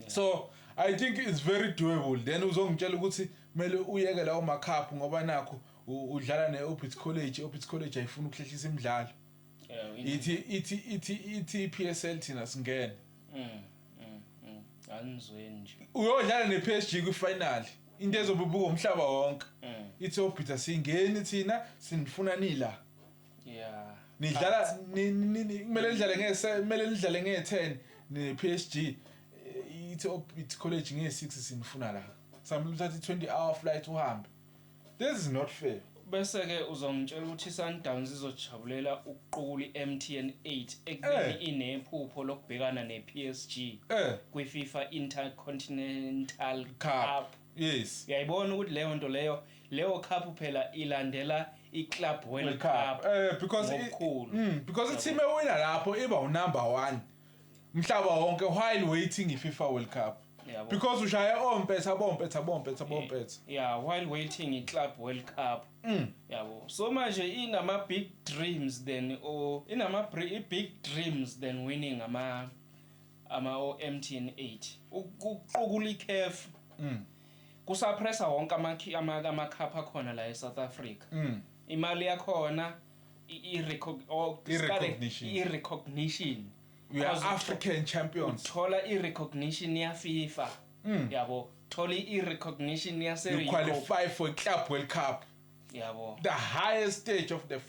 So I think it's very doable. Then uzongitshela ukuthi kumele uyeke lawo macup ngoba nakho udlala ne-Orbit College. Orbit College ayifuni ukuhlehlisa imidlalo. Ithi PSL thina singene. Anizweni nje. Uyodlala ne-PSG kwi-final, into ezobe ibuka umhlaba wonke. Ithi Orbit singeni thina, sinifuna nila. Nidlala kumele nidlale kumele nidlale nge-10 ne-PSG. Ithi Orbit College nge-6 sinifuna la. Samele uthathe i-20 hour flight uhambe. This is not fair. Bese ke uzongitshela ukuthi iSundowns izojabulela ukuqukula iMTN 8 ekubeni inephupho lokubhekana nePSG kwiFIFA Intercontinental Cup. Cup. Yes. Uyayibona ukuthi leyo nto leyo, leyo cup phela ilandela iClub World World Cup. Cup. Because Ngokukhulu. Because i-team ewina lapho iba unumber 1 umhlaba wonke while waiting i-FIFA World Cup. Because ushaye ompetha, bompetha, bompetha, bompetha. Yeah, while waiting iClub World Cup. Yabo, so manje inama big dreams then, or inama big dreams than winning ama o MTN 8, ukuqukula iCAF, kusuppressa wonke ama cup akhona la eSouth Africa. Imali yakhona, I-recognition. I-recognition. We are Because African champions. Uthola i-recognition ya FIFA, yabo, thola i-recognition yase You qualify for Club World Cup, yabo, the highest stage of the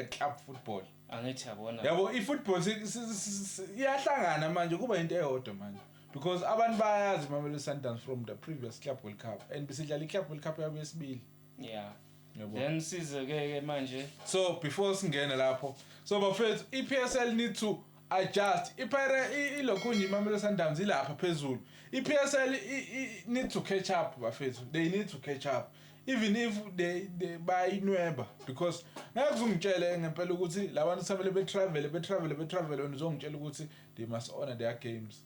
club football. Angithi yabona? Yabo, i-football iyahlangana manje, kuba into eyodwa manje, because abantu bayazi Mamelodi Sundowns from the previous Club World Cup, and besidlala i-Club World Cup yabo yesibili. Yabo. Then size ke manje. So before singene lapho, so bafethu, i-PSL need to Adjust. IPirates, ilokhu nje, iMamelodi Sundowns ilapha phezulu. I-PSL need to catch up, bafethu. They need to catch up even if they bayinweba, because ngeke uzungitshele ngempela ukuthi labantu kusamele be-travel, be-travel, be-travel, wena uzongitshela ukuthi they must honor their games.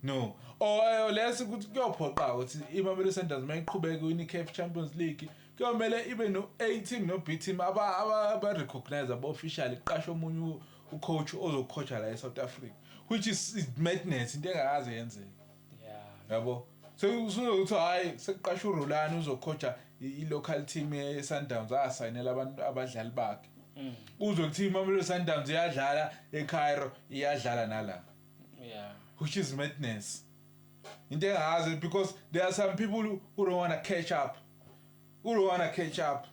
No, or lesi ukuthi kuyophoqa ukuthi iMamelodi Sundowns mayiqhubeka win i-CAF Champions League, kuyomele ibe no A team no B team aba recognize aba officially, qasha omunye ucoach ozocoacha la eSouth Africa, which is madness, into engakaze yenzeke. Yabo, so usuzokuthi hayi, sekuqasha uRulani uzocoacha i-local team ye-Sundowns, asayinela abantu abadlali bakhe. Uzwe kuthi iMamelodi Sundowns iyadlala eCairo, iyadlala nala, which is madness, into engazi, because there are some people who don't want to catch up, who don't want to catch up,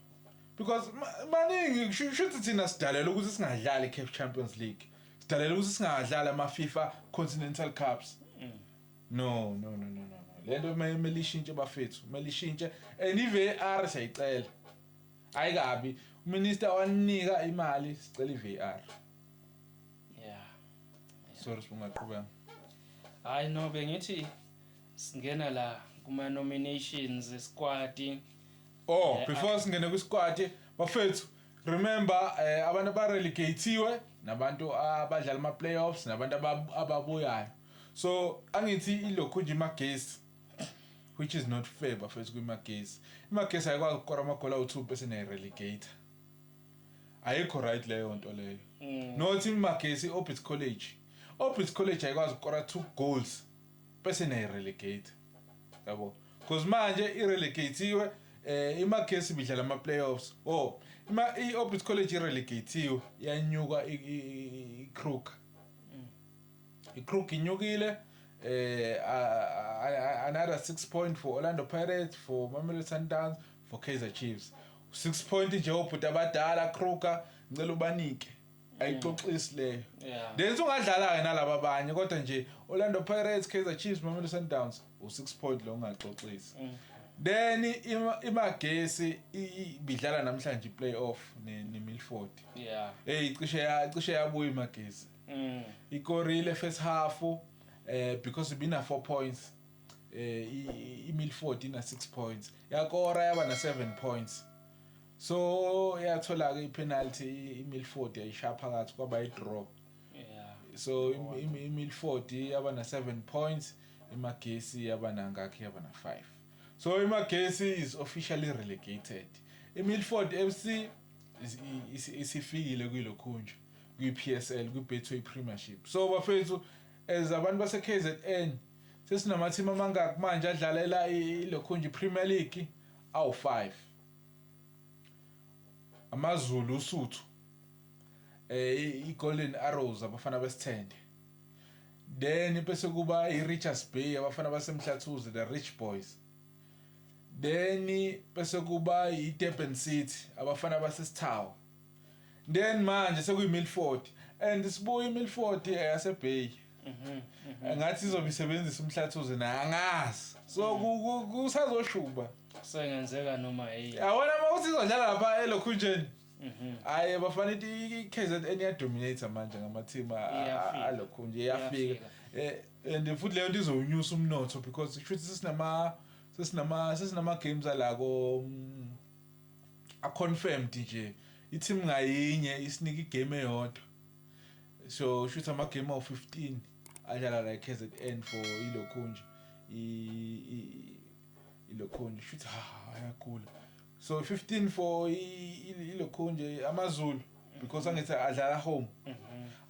because maningi shuthi thina sidalela ukuthi singadlali i-CAF Champions League, sidalela ukuthi singadlali ama-FIFA Continental Cups. No, no, no, no, no, no, lento kumele ishintshe, bafethu, kumele ishintshe. And i-VAR siyayicela, ayikabi uminister wanika imali, sicela i-VAR. Sorry, sibungaqhubeka. Hayi no, bengithi singena la kuma nominations, squad. Oh, before singene kwisquad, bafethu, remember abantu abarelegatiwe nabantu abadlala ama playoffs nabantu ababuyayo. So angithi ilokhu nje iMagesi, which is not fair, bafethu, kwiMagesi. IMagesi ayikwazi ukukora amagoli awu2 bese nayirelegate. Ayikho right leyo nto leyo. Not iMagesi, Orbit College. Orbit College ayikwazi ukukora 2 goals bese nayirelegate. Yabo, because manje irelegatiwe, iMagesi bidlala ama playoffs. Oh, ima iOrbit College irelegatiwe, yanyuka iKruger. iKruger inyukile, another 6 point for Orlando Pirates, for Mamelodi Sundowns, for Kaizer Chiefs. 6 point nje, obhuti abadala, Kruger, ngicela ubanike. Ayixoxisi leyo. Then ungadlala ke nalaba abanye, kodwa nje Orlando Pirates, Kaizer Chiefs, Mamelodi Sundowns, u6 point lo ungaxoxisi. Then iMagesi ibidlala namhlanje iplay-off neMilford. Hey, cishe yabuya iMagesi. Ikorile first half, because ibina 4 points, iMilford ina 6 points, yakora yaba na 7 points, so yathola ke ipenalty iMilford, yayishaya phakathi, kwaba idraw. So iMilford yaba na 7 points, iMagesi yaba nangakhi? Yaba na 5. So iMagesi is officially relegated. IMilford FC isifikile kwilokhunja kwi-PSL, kwi-Betway Premiership. So bafethu, as abantu base KZN, sesinama-team amangaki manje adlalela ilokhunja Premier League? Awu5: AmaZulu, uSuthu, iGolden Arrows, abafana besithende, then bese kuba iRichards Bay, abafana basemhlathuze, the Rich Boys, then bese kuba iDurban City, abafana basesithawa, then manje sekuyiMilford, and sibuya iMilford yaseBay. Ngathi izobe isebenzisa umhlathuze na, angazi, so kusazoshuba. Kusengenzeka noma yini. Yabona uma uthi izodlala lapha elokhunjeni, hayi bafana, i-KZN iyadominate manje ngama-team Iyafika. alokhunje, iyafika. And futhi leyo nto izowunyusa umnotho, because kushuthi sesinama games alako a-confirmed nje, i-team ngayinye isinika igame eyodwa, so shuthi ama-game awu-15 adlala la e-KZN for ilokhunje, ilokhunje, shuthi ha ayagula. So 15 for ilokhunje AmaZulu, because angithi adlala home,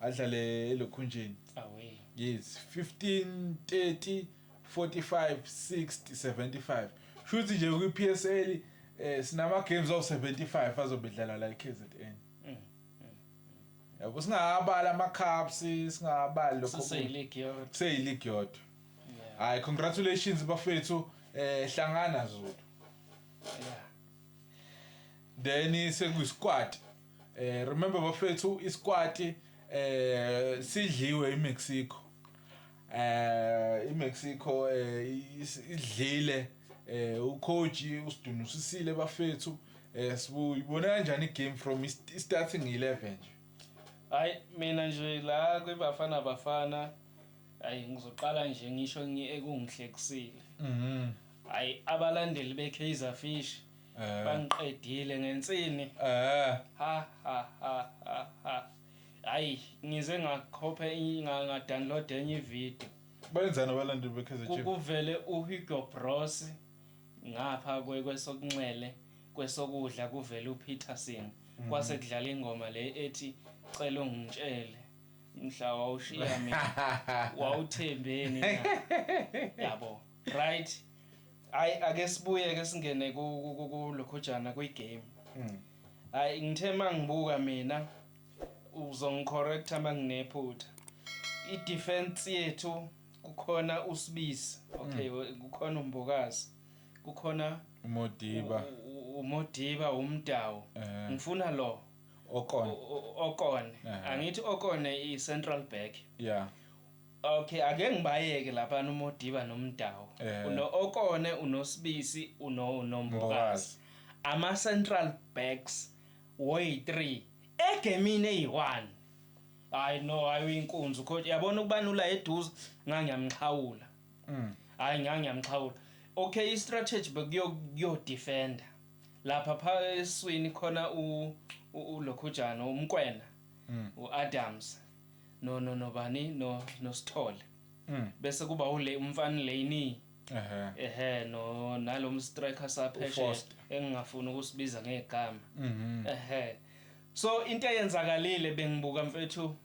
adlale elokhunjeni. Away. Yes, 15, 30, 45, 60, 75, shuthi nje kwi-PSL sinama games awu 75 azobe dlala la eKZN. Yabo, singabali ama cups, singabali lokho. Seseyiligi yodwa. Seyiligi yodwa. Hayi, congratulations bafethu, hlangana Zulu. Then sekuyisquad, remember bafethu, isquad sidliwe iMexico, iMexico idlile, ucoach usidunusisile bafethu. Sibuyibona kanjani igame from starting 11 nje? Hayi, mina nje la kwiBafana Bafana, hayi, ngizoqala nje ngisho ekungihlekisile. Hayi, abalandeli beKaizer Fish bangiqedile ngensini. Ha ha ha ha ha, hayi, ngize ngakhopha, nga-download enye ivideo. Benzani abalandeli beKaizer Chiefs? Kuvele uHugo Broos ngapha kwesokunxele, kwesokudla kuvele uPeterson, kwase kudlala ingoma le ethi "Cela ungitshele mhla wawushiya mina wawuthembeni na?" Yabo, right, hayi, ake sibuye ke singene kulokhujana kwi-game. Hayi, ngithe mangibuka mina, uzongicorrecta manginephutha, i-defense yethu kukhona uSibisi, okay, kukhona uMbokazi, kukhona uModiba. uModiba, uMdawu. Ngifuna lo Okon. Okone. Angithi Okone i-central back? Yeah. Okay, ake ngibayeke lapha uModiba noMdawu. Uno Okone, unoSibisi, uno noMbokazi. Mbokazi. Ama central backs woyi3 egemini eyi1. Hayi no, hayi, uyinkunzi coach. Yabona ukubani ula eduze, ngangiyamxhawula. Hayi, ngangiyamxhawula. Okay, i-strategy bekuyo kuyo defender lapha pha eswini khona ulokhujana uMkwena, uAdams, no nobani, no noSithole, bese kuba ule umfana Leni. Ehe, no nalo striker saphesheya uFoster. Engingafuni ukusibiza ngegama. Ehe, so into eyenzakalile, bengibuka mfethu,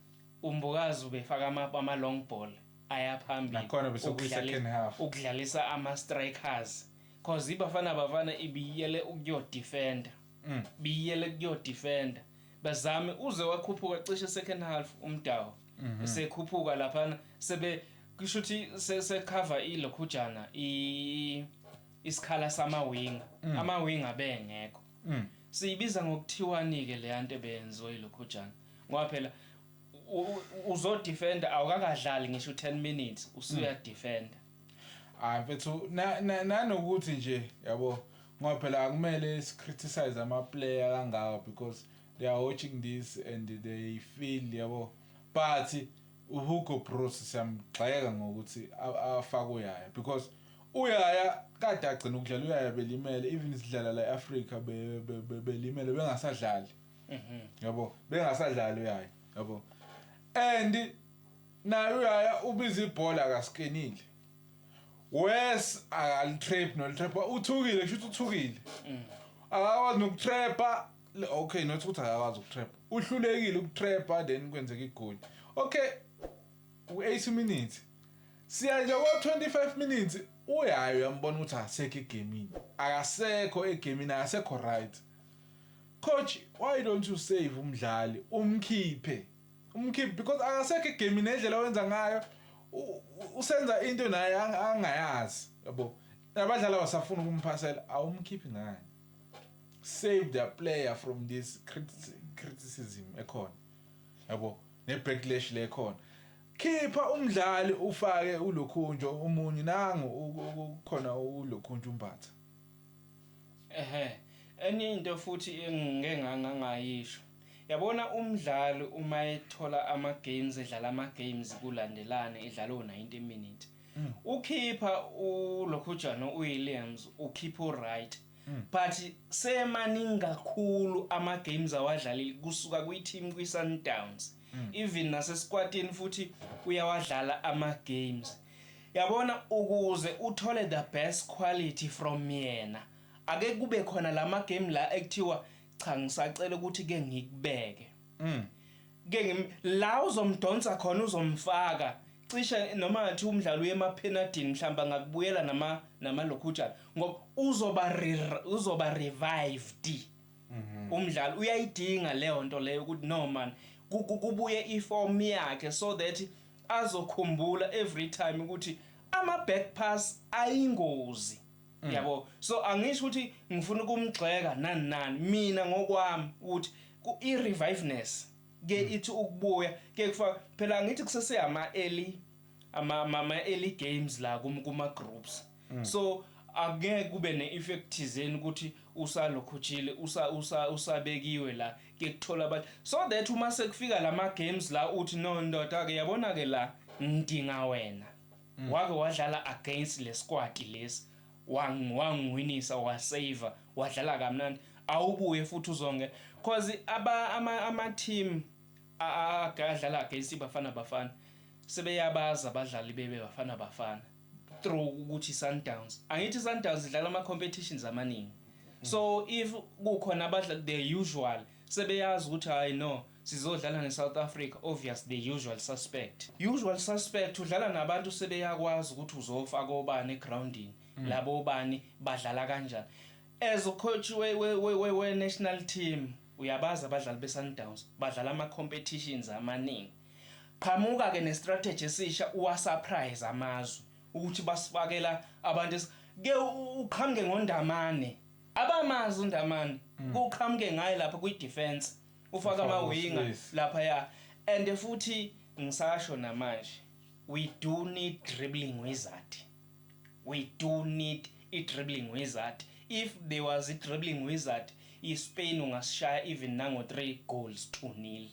uMbokazi ubefaka ama long ball aya phambili. Nakhona bese kuyi second half. Ukudlalisa ama strikers, cause iBafana Bafana ibiyele ukuyo defender. Biyele kuyo defender, bazame uze wakhuphuka cishe second half uMdawo. Sekhuphuka laphana, sebe kusho ukuthi secover ilokhujana isikhala sama wing, ama wing abengekho. Siyibiza ngokuthiwani ke le nto ebenziwe ilokhujana? Ngoba phela uzodefender awukakadlali ngisho 10 minutes, usuya defender. Hayi mfethu, nanokuthi nje yabo, ngoba phela akumele si-criticize ama-player kangaka because they are watching this and they feel, yabo, but uHugo Broos siyamgxeka ngokuthi afake uYaya, because uYaya kade agcina ukudlala, uYaya belimele, even sidlala la e-Africa belimele, bengasadlali. Yabo, bengasadlali uYaya, yabo, and naye uYaya ubiza ibhola akaskenile, wes akalitrap nolitrap, uthukile, kusho ukuthi uthukile, akakwazi nokutrapha. Okay, not ukuthi akakwazi ukutrapha, uhlulekile ukutrapha, then kwenzeka igoli. Okay, u-80 minutes, siya nje ko-25 minutes, uyayo uyambona ukuthi akasekho egemini, akasekho egemini, akasekho right. Coach, why don't you save umdlali, umkhiphe, umkhiphe, because akasekho egemini, nendlela owenza ngayo usenza into naye angayazi, yabo, abadlali abasafuna ukumphasela. Awumkhiphi ngani? Save the player from this criticism ekhona, yabo, ne-backlash le khona. Khipha umdlali, ufake ulokhunjo omunye, nangu khona ulokhunjo uMbatha. Ehe, enye into futhi engike ngangayisho, yabona umdlali uma ethola ama games, edlala ama games kulandelana, edlala o90 minutes, ukhipha ulokhujana uWilliams, ukhipha uRight, but semaningi kakhulu ama games awadlalile kusuka kwi-team kwi-Sundowns, even nasesquadini futhi uyawadlala ama games. Yabona, ukuze uthole the best quality from yena, ake kube khona lama game la ekuthiwa cha, ngisacela ukuthi ke ngikubeke, ke la uzomdonsa khona, uzomfaka cishe noma ngathi umdlalo uye emapenaltini, mhlawumbe angakubuyela nama namalokhujana, ngoba uzoba revived umdlalo. Uyayidinga leyo nto leyo ukuthi no man, kubuye iform yakhe so that azokhumbula every time ukuthi ama back pass ayingozi, yabo. So angisho ukuthi ngifuna ukumgxeka nani nani, mina ngokwami ukuthi i-reviveness ke ithi ukubuya ke kufa phela, ngithi kusese ama early ama early games la kuma groups, so angeke kube ne-effect thizeni ukuthi usalokhuthile, usa usa usabekiwe la. Ke Ke kuthola abantu so that uma sekufika lama games la, uthi, "No ndoda ke, yabona ke la ngidinga wena. Wake wadlala against le squad lesi, wangiwinisa, wasave, wadlala kamnandi, awubuye futhi uzonge." Cause aba ama team adlala against iBafana Bafana sebeyabaza abadlali bebe Bafana Bafana through ukuthi Sundowns, angithi Sundowns idlala ama competitions amaningi. So if kukhona abadlali, the usual, sebeyazi ukuthi, "Hayi no, sizodlala neSouth Africa, obvious, the usual suspect." Usual suspect udlala nabantu sebeyakwazi ukuthi uzofaka obani egroundini, labo bani badlala kanjani. As a coach we national team, uyabazi abadlali be-Sundowns badlala ama competitions amaningi. Qhamuka ke nestrategy esisha, uwa surprise amazwe ukuthi basifakela abantu ke uqhamuke ngoNdamane, abamazi uNdamane, kuqhamuke ngaye lapha kwi defense, ufaka Ufake ama-winger uSmith. Lapha ya, and futhi ngisasho namanje, we do need dribbling wizard. We do need i dribbling wizard. If there was a dribbling wizard, iSpain ungasishaya even nango 3 goals to nil.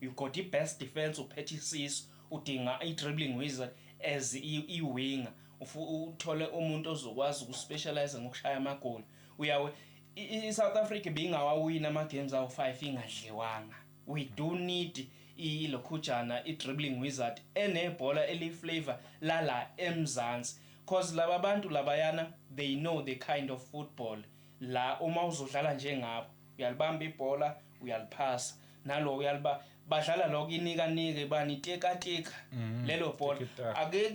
You got i best defense, uphethe isisu, udinga i dribbling wizard as i-winger, uthole umuntu ozokwazi ukuspecialize ngokushaya amagoli. Uyawe i-South Africa bingawawina ama games awu5 ingadliwanga. We do need ilokhujana, i-dribbling wizard enebhola eli-flavor lala eMzansi, cause laba bantu labayana, they know the kind of football la. Uma uzodlala njengabo, uyalibamba ibhola, uyaliphasa nalo, uyaliba, badlala lokho, inika nike bani, teka teka lelo bhola. Tiki-taka. Ake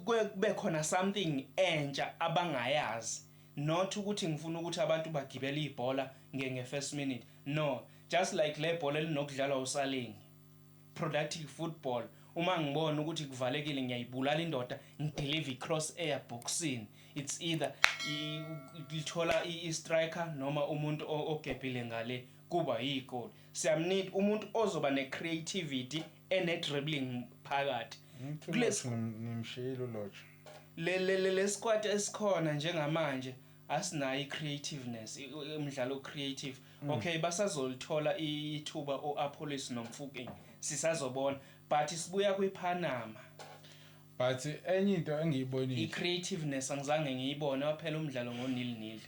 kube khona something entsha abangayazi, not ukuthi ngifuna ukuthi abantu bagibele ibhola nge first minute. No, just like le bhola elinokudlalwa uSaleng, productive football. Uma ngibona ukuthi kuvalekile, ngiyayibulala indoda, ngideliver i-cross air boxing. It's either lithola i-striker noma umuntu ogebhile ngale, kuba yigoli. Siyamneed umuntu ozoba ne-creativity ene-dribbling phakathi. Ngimshiyile uLorch. Le squad esikhona njengamanje asinayo i-creativeness, umdlalo creative. Okay, basazolithola ithuba o-Appollis noMofokeng, sisazobona, but sibuya kwiPanama. But enye into engiyibonile, I-creativeness angizange ngiyibone, waphela umdlalo ngo-0-0.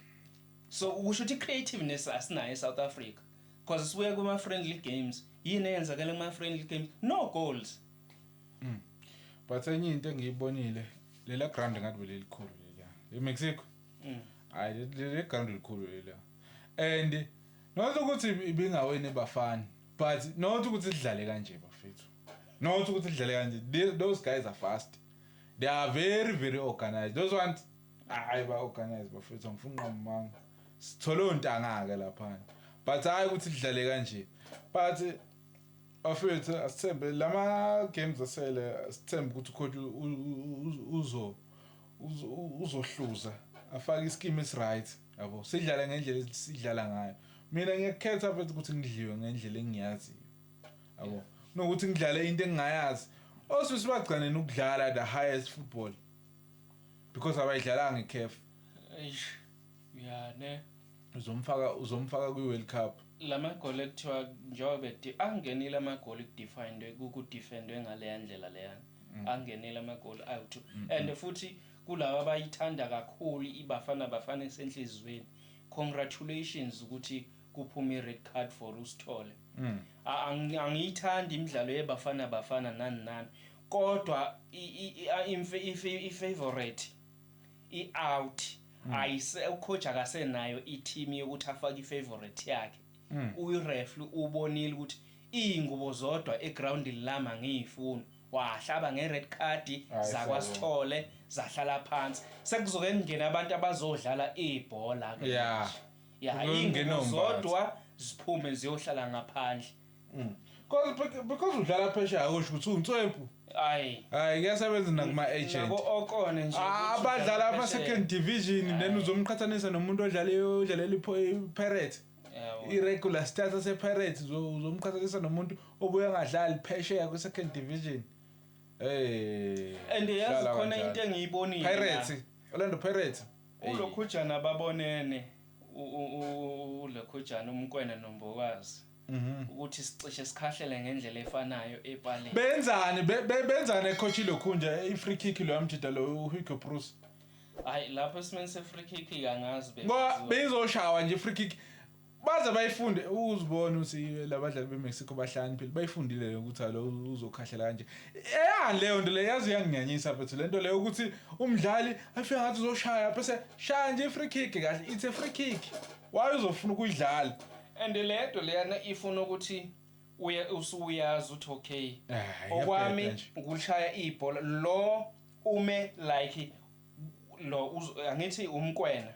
So kusho ukuthi i-creativeness asinayo eSouth Africa, because sibuya kuma-friendly games. Yini eyenzakala kuma-friendly games? No goals. But enye into engiyibonile, lela ground ngathi belelikhulu leliya eMexico. Hayi, leli ground likhulu leliya, and not ukuthi ibingawini Bafana, but not ukuthi sidlale kanje bafethu, not ukuthi sidlale kanje. Those guys are fast, they are very very organized, those ones. Hayi, ba organized bafethu, angifuni nqamanga, sithole ontanga ke laphana, but hayi ukuthi sidlale kanje. But bafethu, asithembe lama games asele, asithembe ukuthi ucoach uzohluza, afake ischeme esiright, yabo, sidlale ngendlela esidlala ngayo. Mina ngiyakhetha mfethu ukuthi ngidliwe ngendlela engiyaziyo, yabo, kunokuthi ngidlale into engingayazi. Osisi bagcine ukudlala the highest football because abayidlalanga iCAF. Eish, ya ne. Uzomfaka kwi-World Cup. Lamagoli ekuthiwa njengoba angenile amagoli, kudefendwe, kudefendwe ngaleya ndlela leyana, angenile amagoli awu-2. And futhi kulaba abayithanda kakhulu iBafana Bafana esenhliziyweni, congratulations ukuthi kuphume i-red card for uSithole. Angiyithandi imidlalo yeBafana Bafana nani nani, kodwa i-favorite i-out, ayise ucoach akasenayo i-team yokuthi afake i-favorite yakhe. Uyi-ref ubonile ukuthi iy'ngubo zodwa egroundini lami angiyifuni, wahlaba nge-red card. Hayi, ZakwaSithole zahlala phansi, sekuzoke kungena abantu abazodlala ibhola ke manje. Ya. Kungena Iy'ngubo oMbatha. zodwa ziphume ziyohlala ngaphandle. Because udlala phesheya akusho ukuthi unswempu. Hayi. Hayi, kuyasebenza nakuma-agent. Nabo okone nje Ah, ukuthi abadlala udlala ama phesheya. second division, then uzomqhathanisa nomuntu odlala odlalela iPirates, i-regular status sePirates, uzomqhathanisa nomuntu obuye angadlali phesheya kwi-second division. Hey, And yazi dlala khona kanjalo. into engiyibonile la. Pirates, Orlando Pirates. Ulokhujana babonene, ulokhujana uMokoena noMbokazi. Ukuthi sicishe sikhahlele ngendlela efanayo epaleni. Benzani benzani ecoach lokhunja i-free kick lo yamjida lo Hugo Broos? Hayi, lapho esimeni se-free kick angazi. Ngoba beyizoshawa nje free kick, baze bayifunde. Uzibona ukuthi labadlali beMexico bahlakaniphile, bayifundile ukuthi alo uzokhahlela kanje. Eyani leyo nto leyo, yazi iyanginyanyisa mfethu lento leyo, ukuthi umdlali afika ngathi uzoshaya, bese shaya nje i-free kick kahle. It's a free kick, why uzofuna ukuyidlala? And le nto leyana ifuna ukuthi uye usuyazi ukuthi okay, Ah, okwami iyabheda nje. ukushaya ibhola lo ume like lo angithi uMokoena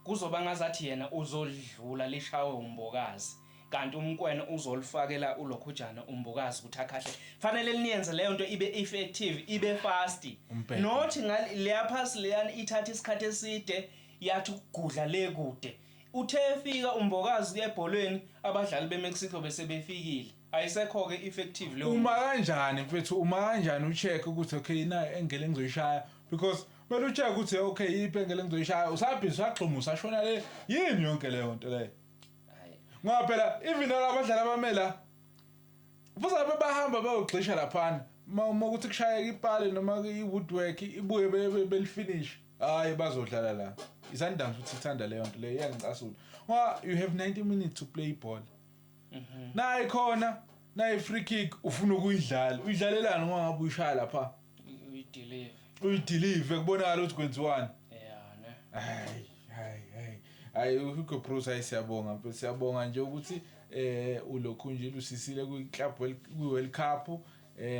kuzoba ngazathi yena uzodlula lishawe uMbokazi, kanti uMokoena uzolifakela ulokhujana uMbokazi ukuthi akhahle. Fanele niyenze leyo nto ibe effective, ibe fast. Umbhedo. Not leya pass leyana ithatha isikhathi eside, yathi ukugudla le kude. Uthe efika uMbokazi ebholweni, abadlali beMexico bese befikile, ayisekho ke effective leyo. Uma kanjani mfethu, uma kanjani ucheck ukuthi okay, nayo angle engizoyishaya? Because kumele ucheck ukuthi okay, yiphi angle engizoyishaya? Usabhizi, usagxuma, usashona le, yini yonke leyo nto leyo? Hayi. Ngoba phela even nalabadlali abamela futhi abe bahamba bayogxisha laphana, uma ukuthi kushayeka ipale noma i-woodwork ibuye belifinish, hayi, bazodlala la. I-Sundowns futhi ithanda leyo nto leyo, iyangicasula ngoba you have 90 minutes to play ball. Nayi khona nayi free kick, ufuna ukuyidlala, uyidlalelani ngoba ngabe uyishaya lapha? Uyideliver. Uyideliver, kubonakala ukuthi kwenziwani. Yeah, ne. Hayi hayi hayi hayi, uHugo Broos, hayi, siyabonga mfethu, siyabonga nje ukuthi ulokhu nje lusisile kwi-club kwi-World Cup.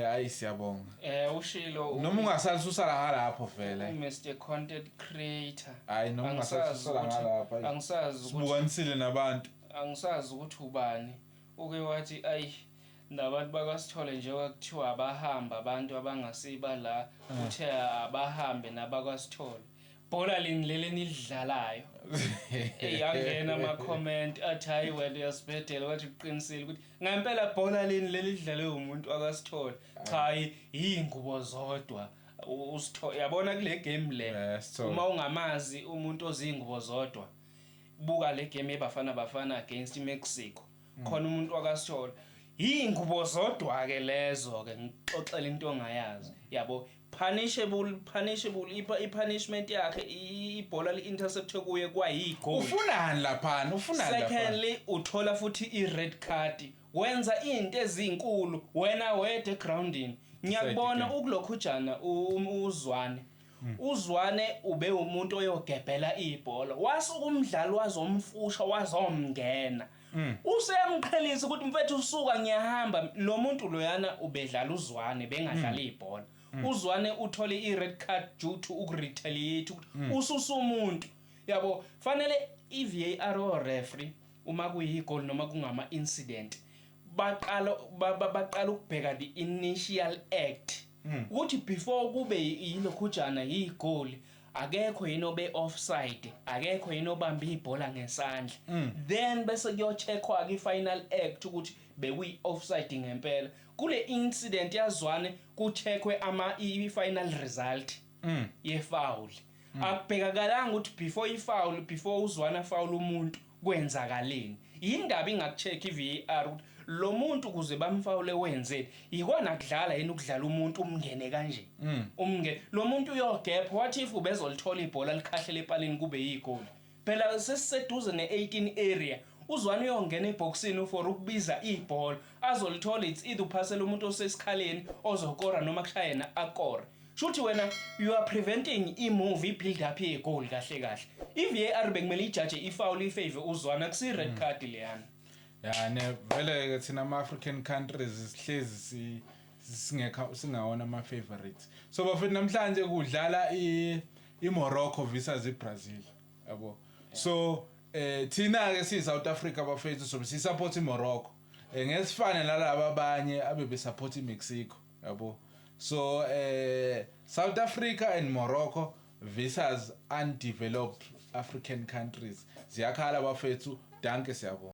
Hayi, siyabonga. Ushilo. Noma ungasali susala ngalapho vele. Mr Content Creator. Hayi, noma ungasali Angisazi susala ngalapha, hayi. Angisazi ukuthi Sibukanisile nabantu. Angisazi ukuthi ubani uke wathi ayi, nabantu bakwaSithole, njengoba kuthiwa abahamba abantu abangasiba la, uthe abahambe nabakwaSithole, bhola lini leli nilidlalayo? Eyangena ama-comment athi hayi wena uyasibhedela, wathi uqinisile ukuthi ngempela bhola lini leli lidlalwe umuntu akasithole? Cha, iy'ngubo zodwa uSithole, yabona kule game le. Sithole. Uma ungamazi umuntu ozingubo zodwa, buka le game yeBafana Bafana against iMexico, khona umuntu wakasithole, iy'ngubo zodwa-ke lezo-ke. Ngixoxela into ongayazi, yabo, punishable i-punishment yakhe, ibhola li-intercepte kuye kwayigoal. Ufunani laphana? Ufunani laphana? Secondly, uthola futhi i-red card, wenza into ezinkulu wena wedwa egroundini, ngiyakubona. Side. Ukulokhujana uZwane, uZwane ube umuntu oyogebhela ibhola, wasuka umdlali wazomfusha, wazomngena, useyamqhelisa ukuthi mfethu usuka ngiyahamba. Lo muntu loyana ubedlala uZwane, bengadlala ibhola. UZwane uthole i-red card due to ukuretaliate, ukuthi ususa umuntu, yabo. Fanele i-VAR or referee, uma kuyigol noma kungama incident, baqala baqala ukubheka the initial act, ukuthi before kube yilokhujana yigoli, akekho yini obe offside, akekho yini obamba ibhola ngesandla, then bese kuyocheckwa ke i-final act ukuthi bekuyi offside ngempela. Kule incident yaZwane kucheckwe ama i-final result ye-foul, akubhekakalanga ukuthi before i-foul, before uZwane foul umuntu kwenzakaleni. Yindaba ingakucheck i-VAR ukuthi lo muntu kuze bamfawule wenzeni? Yikona kudlala yini ukudlala umuntu umngene kanje? Umngene lo muntu uyogepha, what if ubezolithola ibhola likhahlele epalini kube yigoli? Phela sesiseduze ne-18 area, uZwane uyongena eboxini for ukubiza ibhola azolithola, it's either uphasela umuntu osesikhaleni ozokora noma kushaya yena akore. Shuthi wena you are preventing i-move, i-build up yegoli. Kahle kahle i-VAR bekumele ijaje ifoul, ifavor uZwane, akusi-red card leyana. Ya ne, vele ke thina ama-African countries sihlezi singekho, singawona ama-favorites. So bafethu, namhlanje kudlala i-Morocco versus i-Brazil, yabo. So thina ke siyi South Africa bafethu, so si support iMorocco, ngesifane nalaba abanye abebe support iMexico, yabo. So South Africa and Morocco versus undeveloped African countries, ziyakhala bafethu. Danke, siyabonga.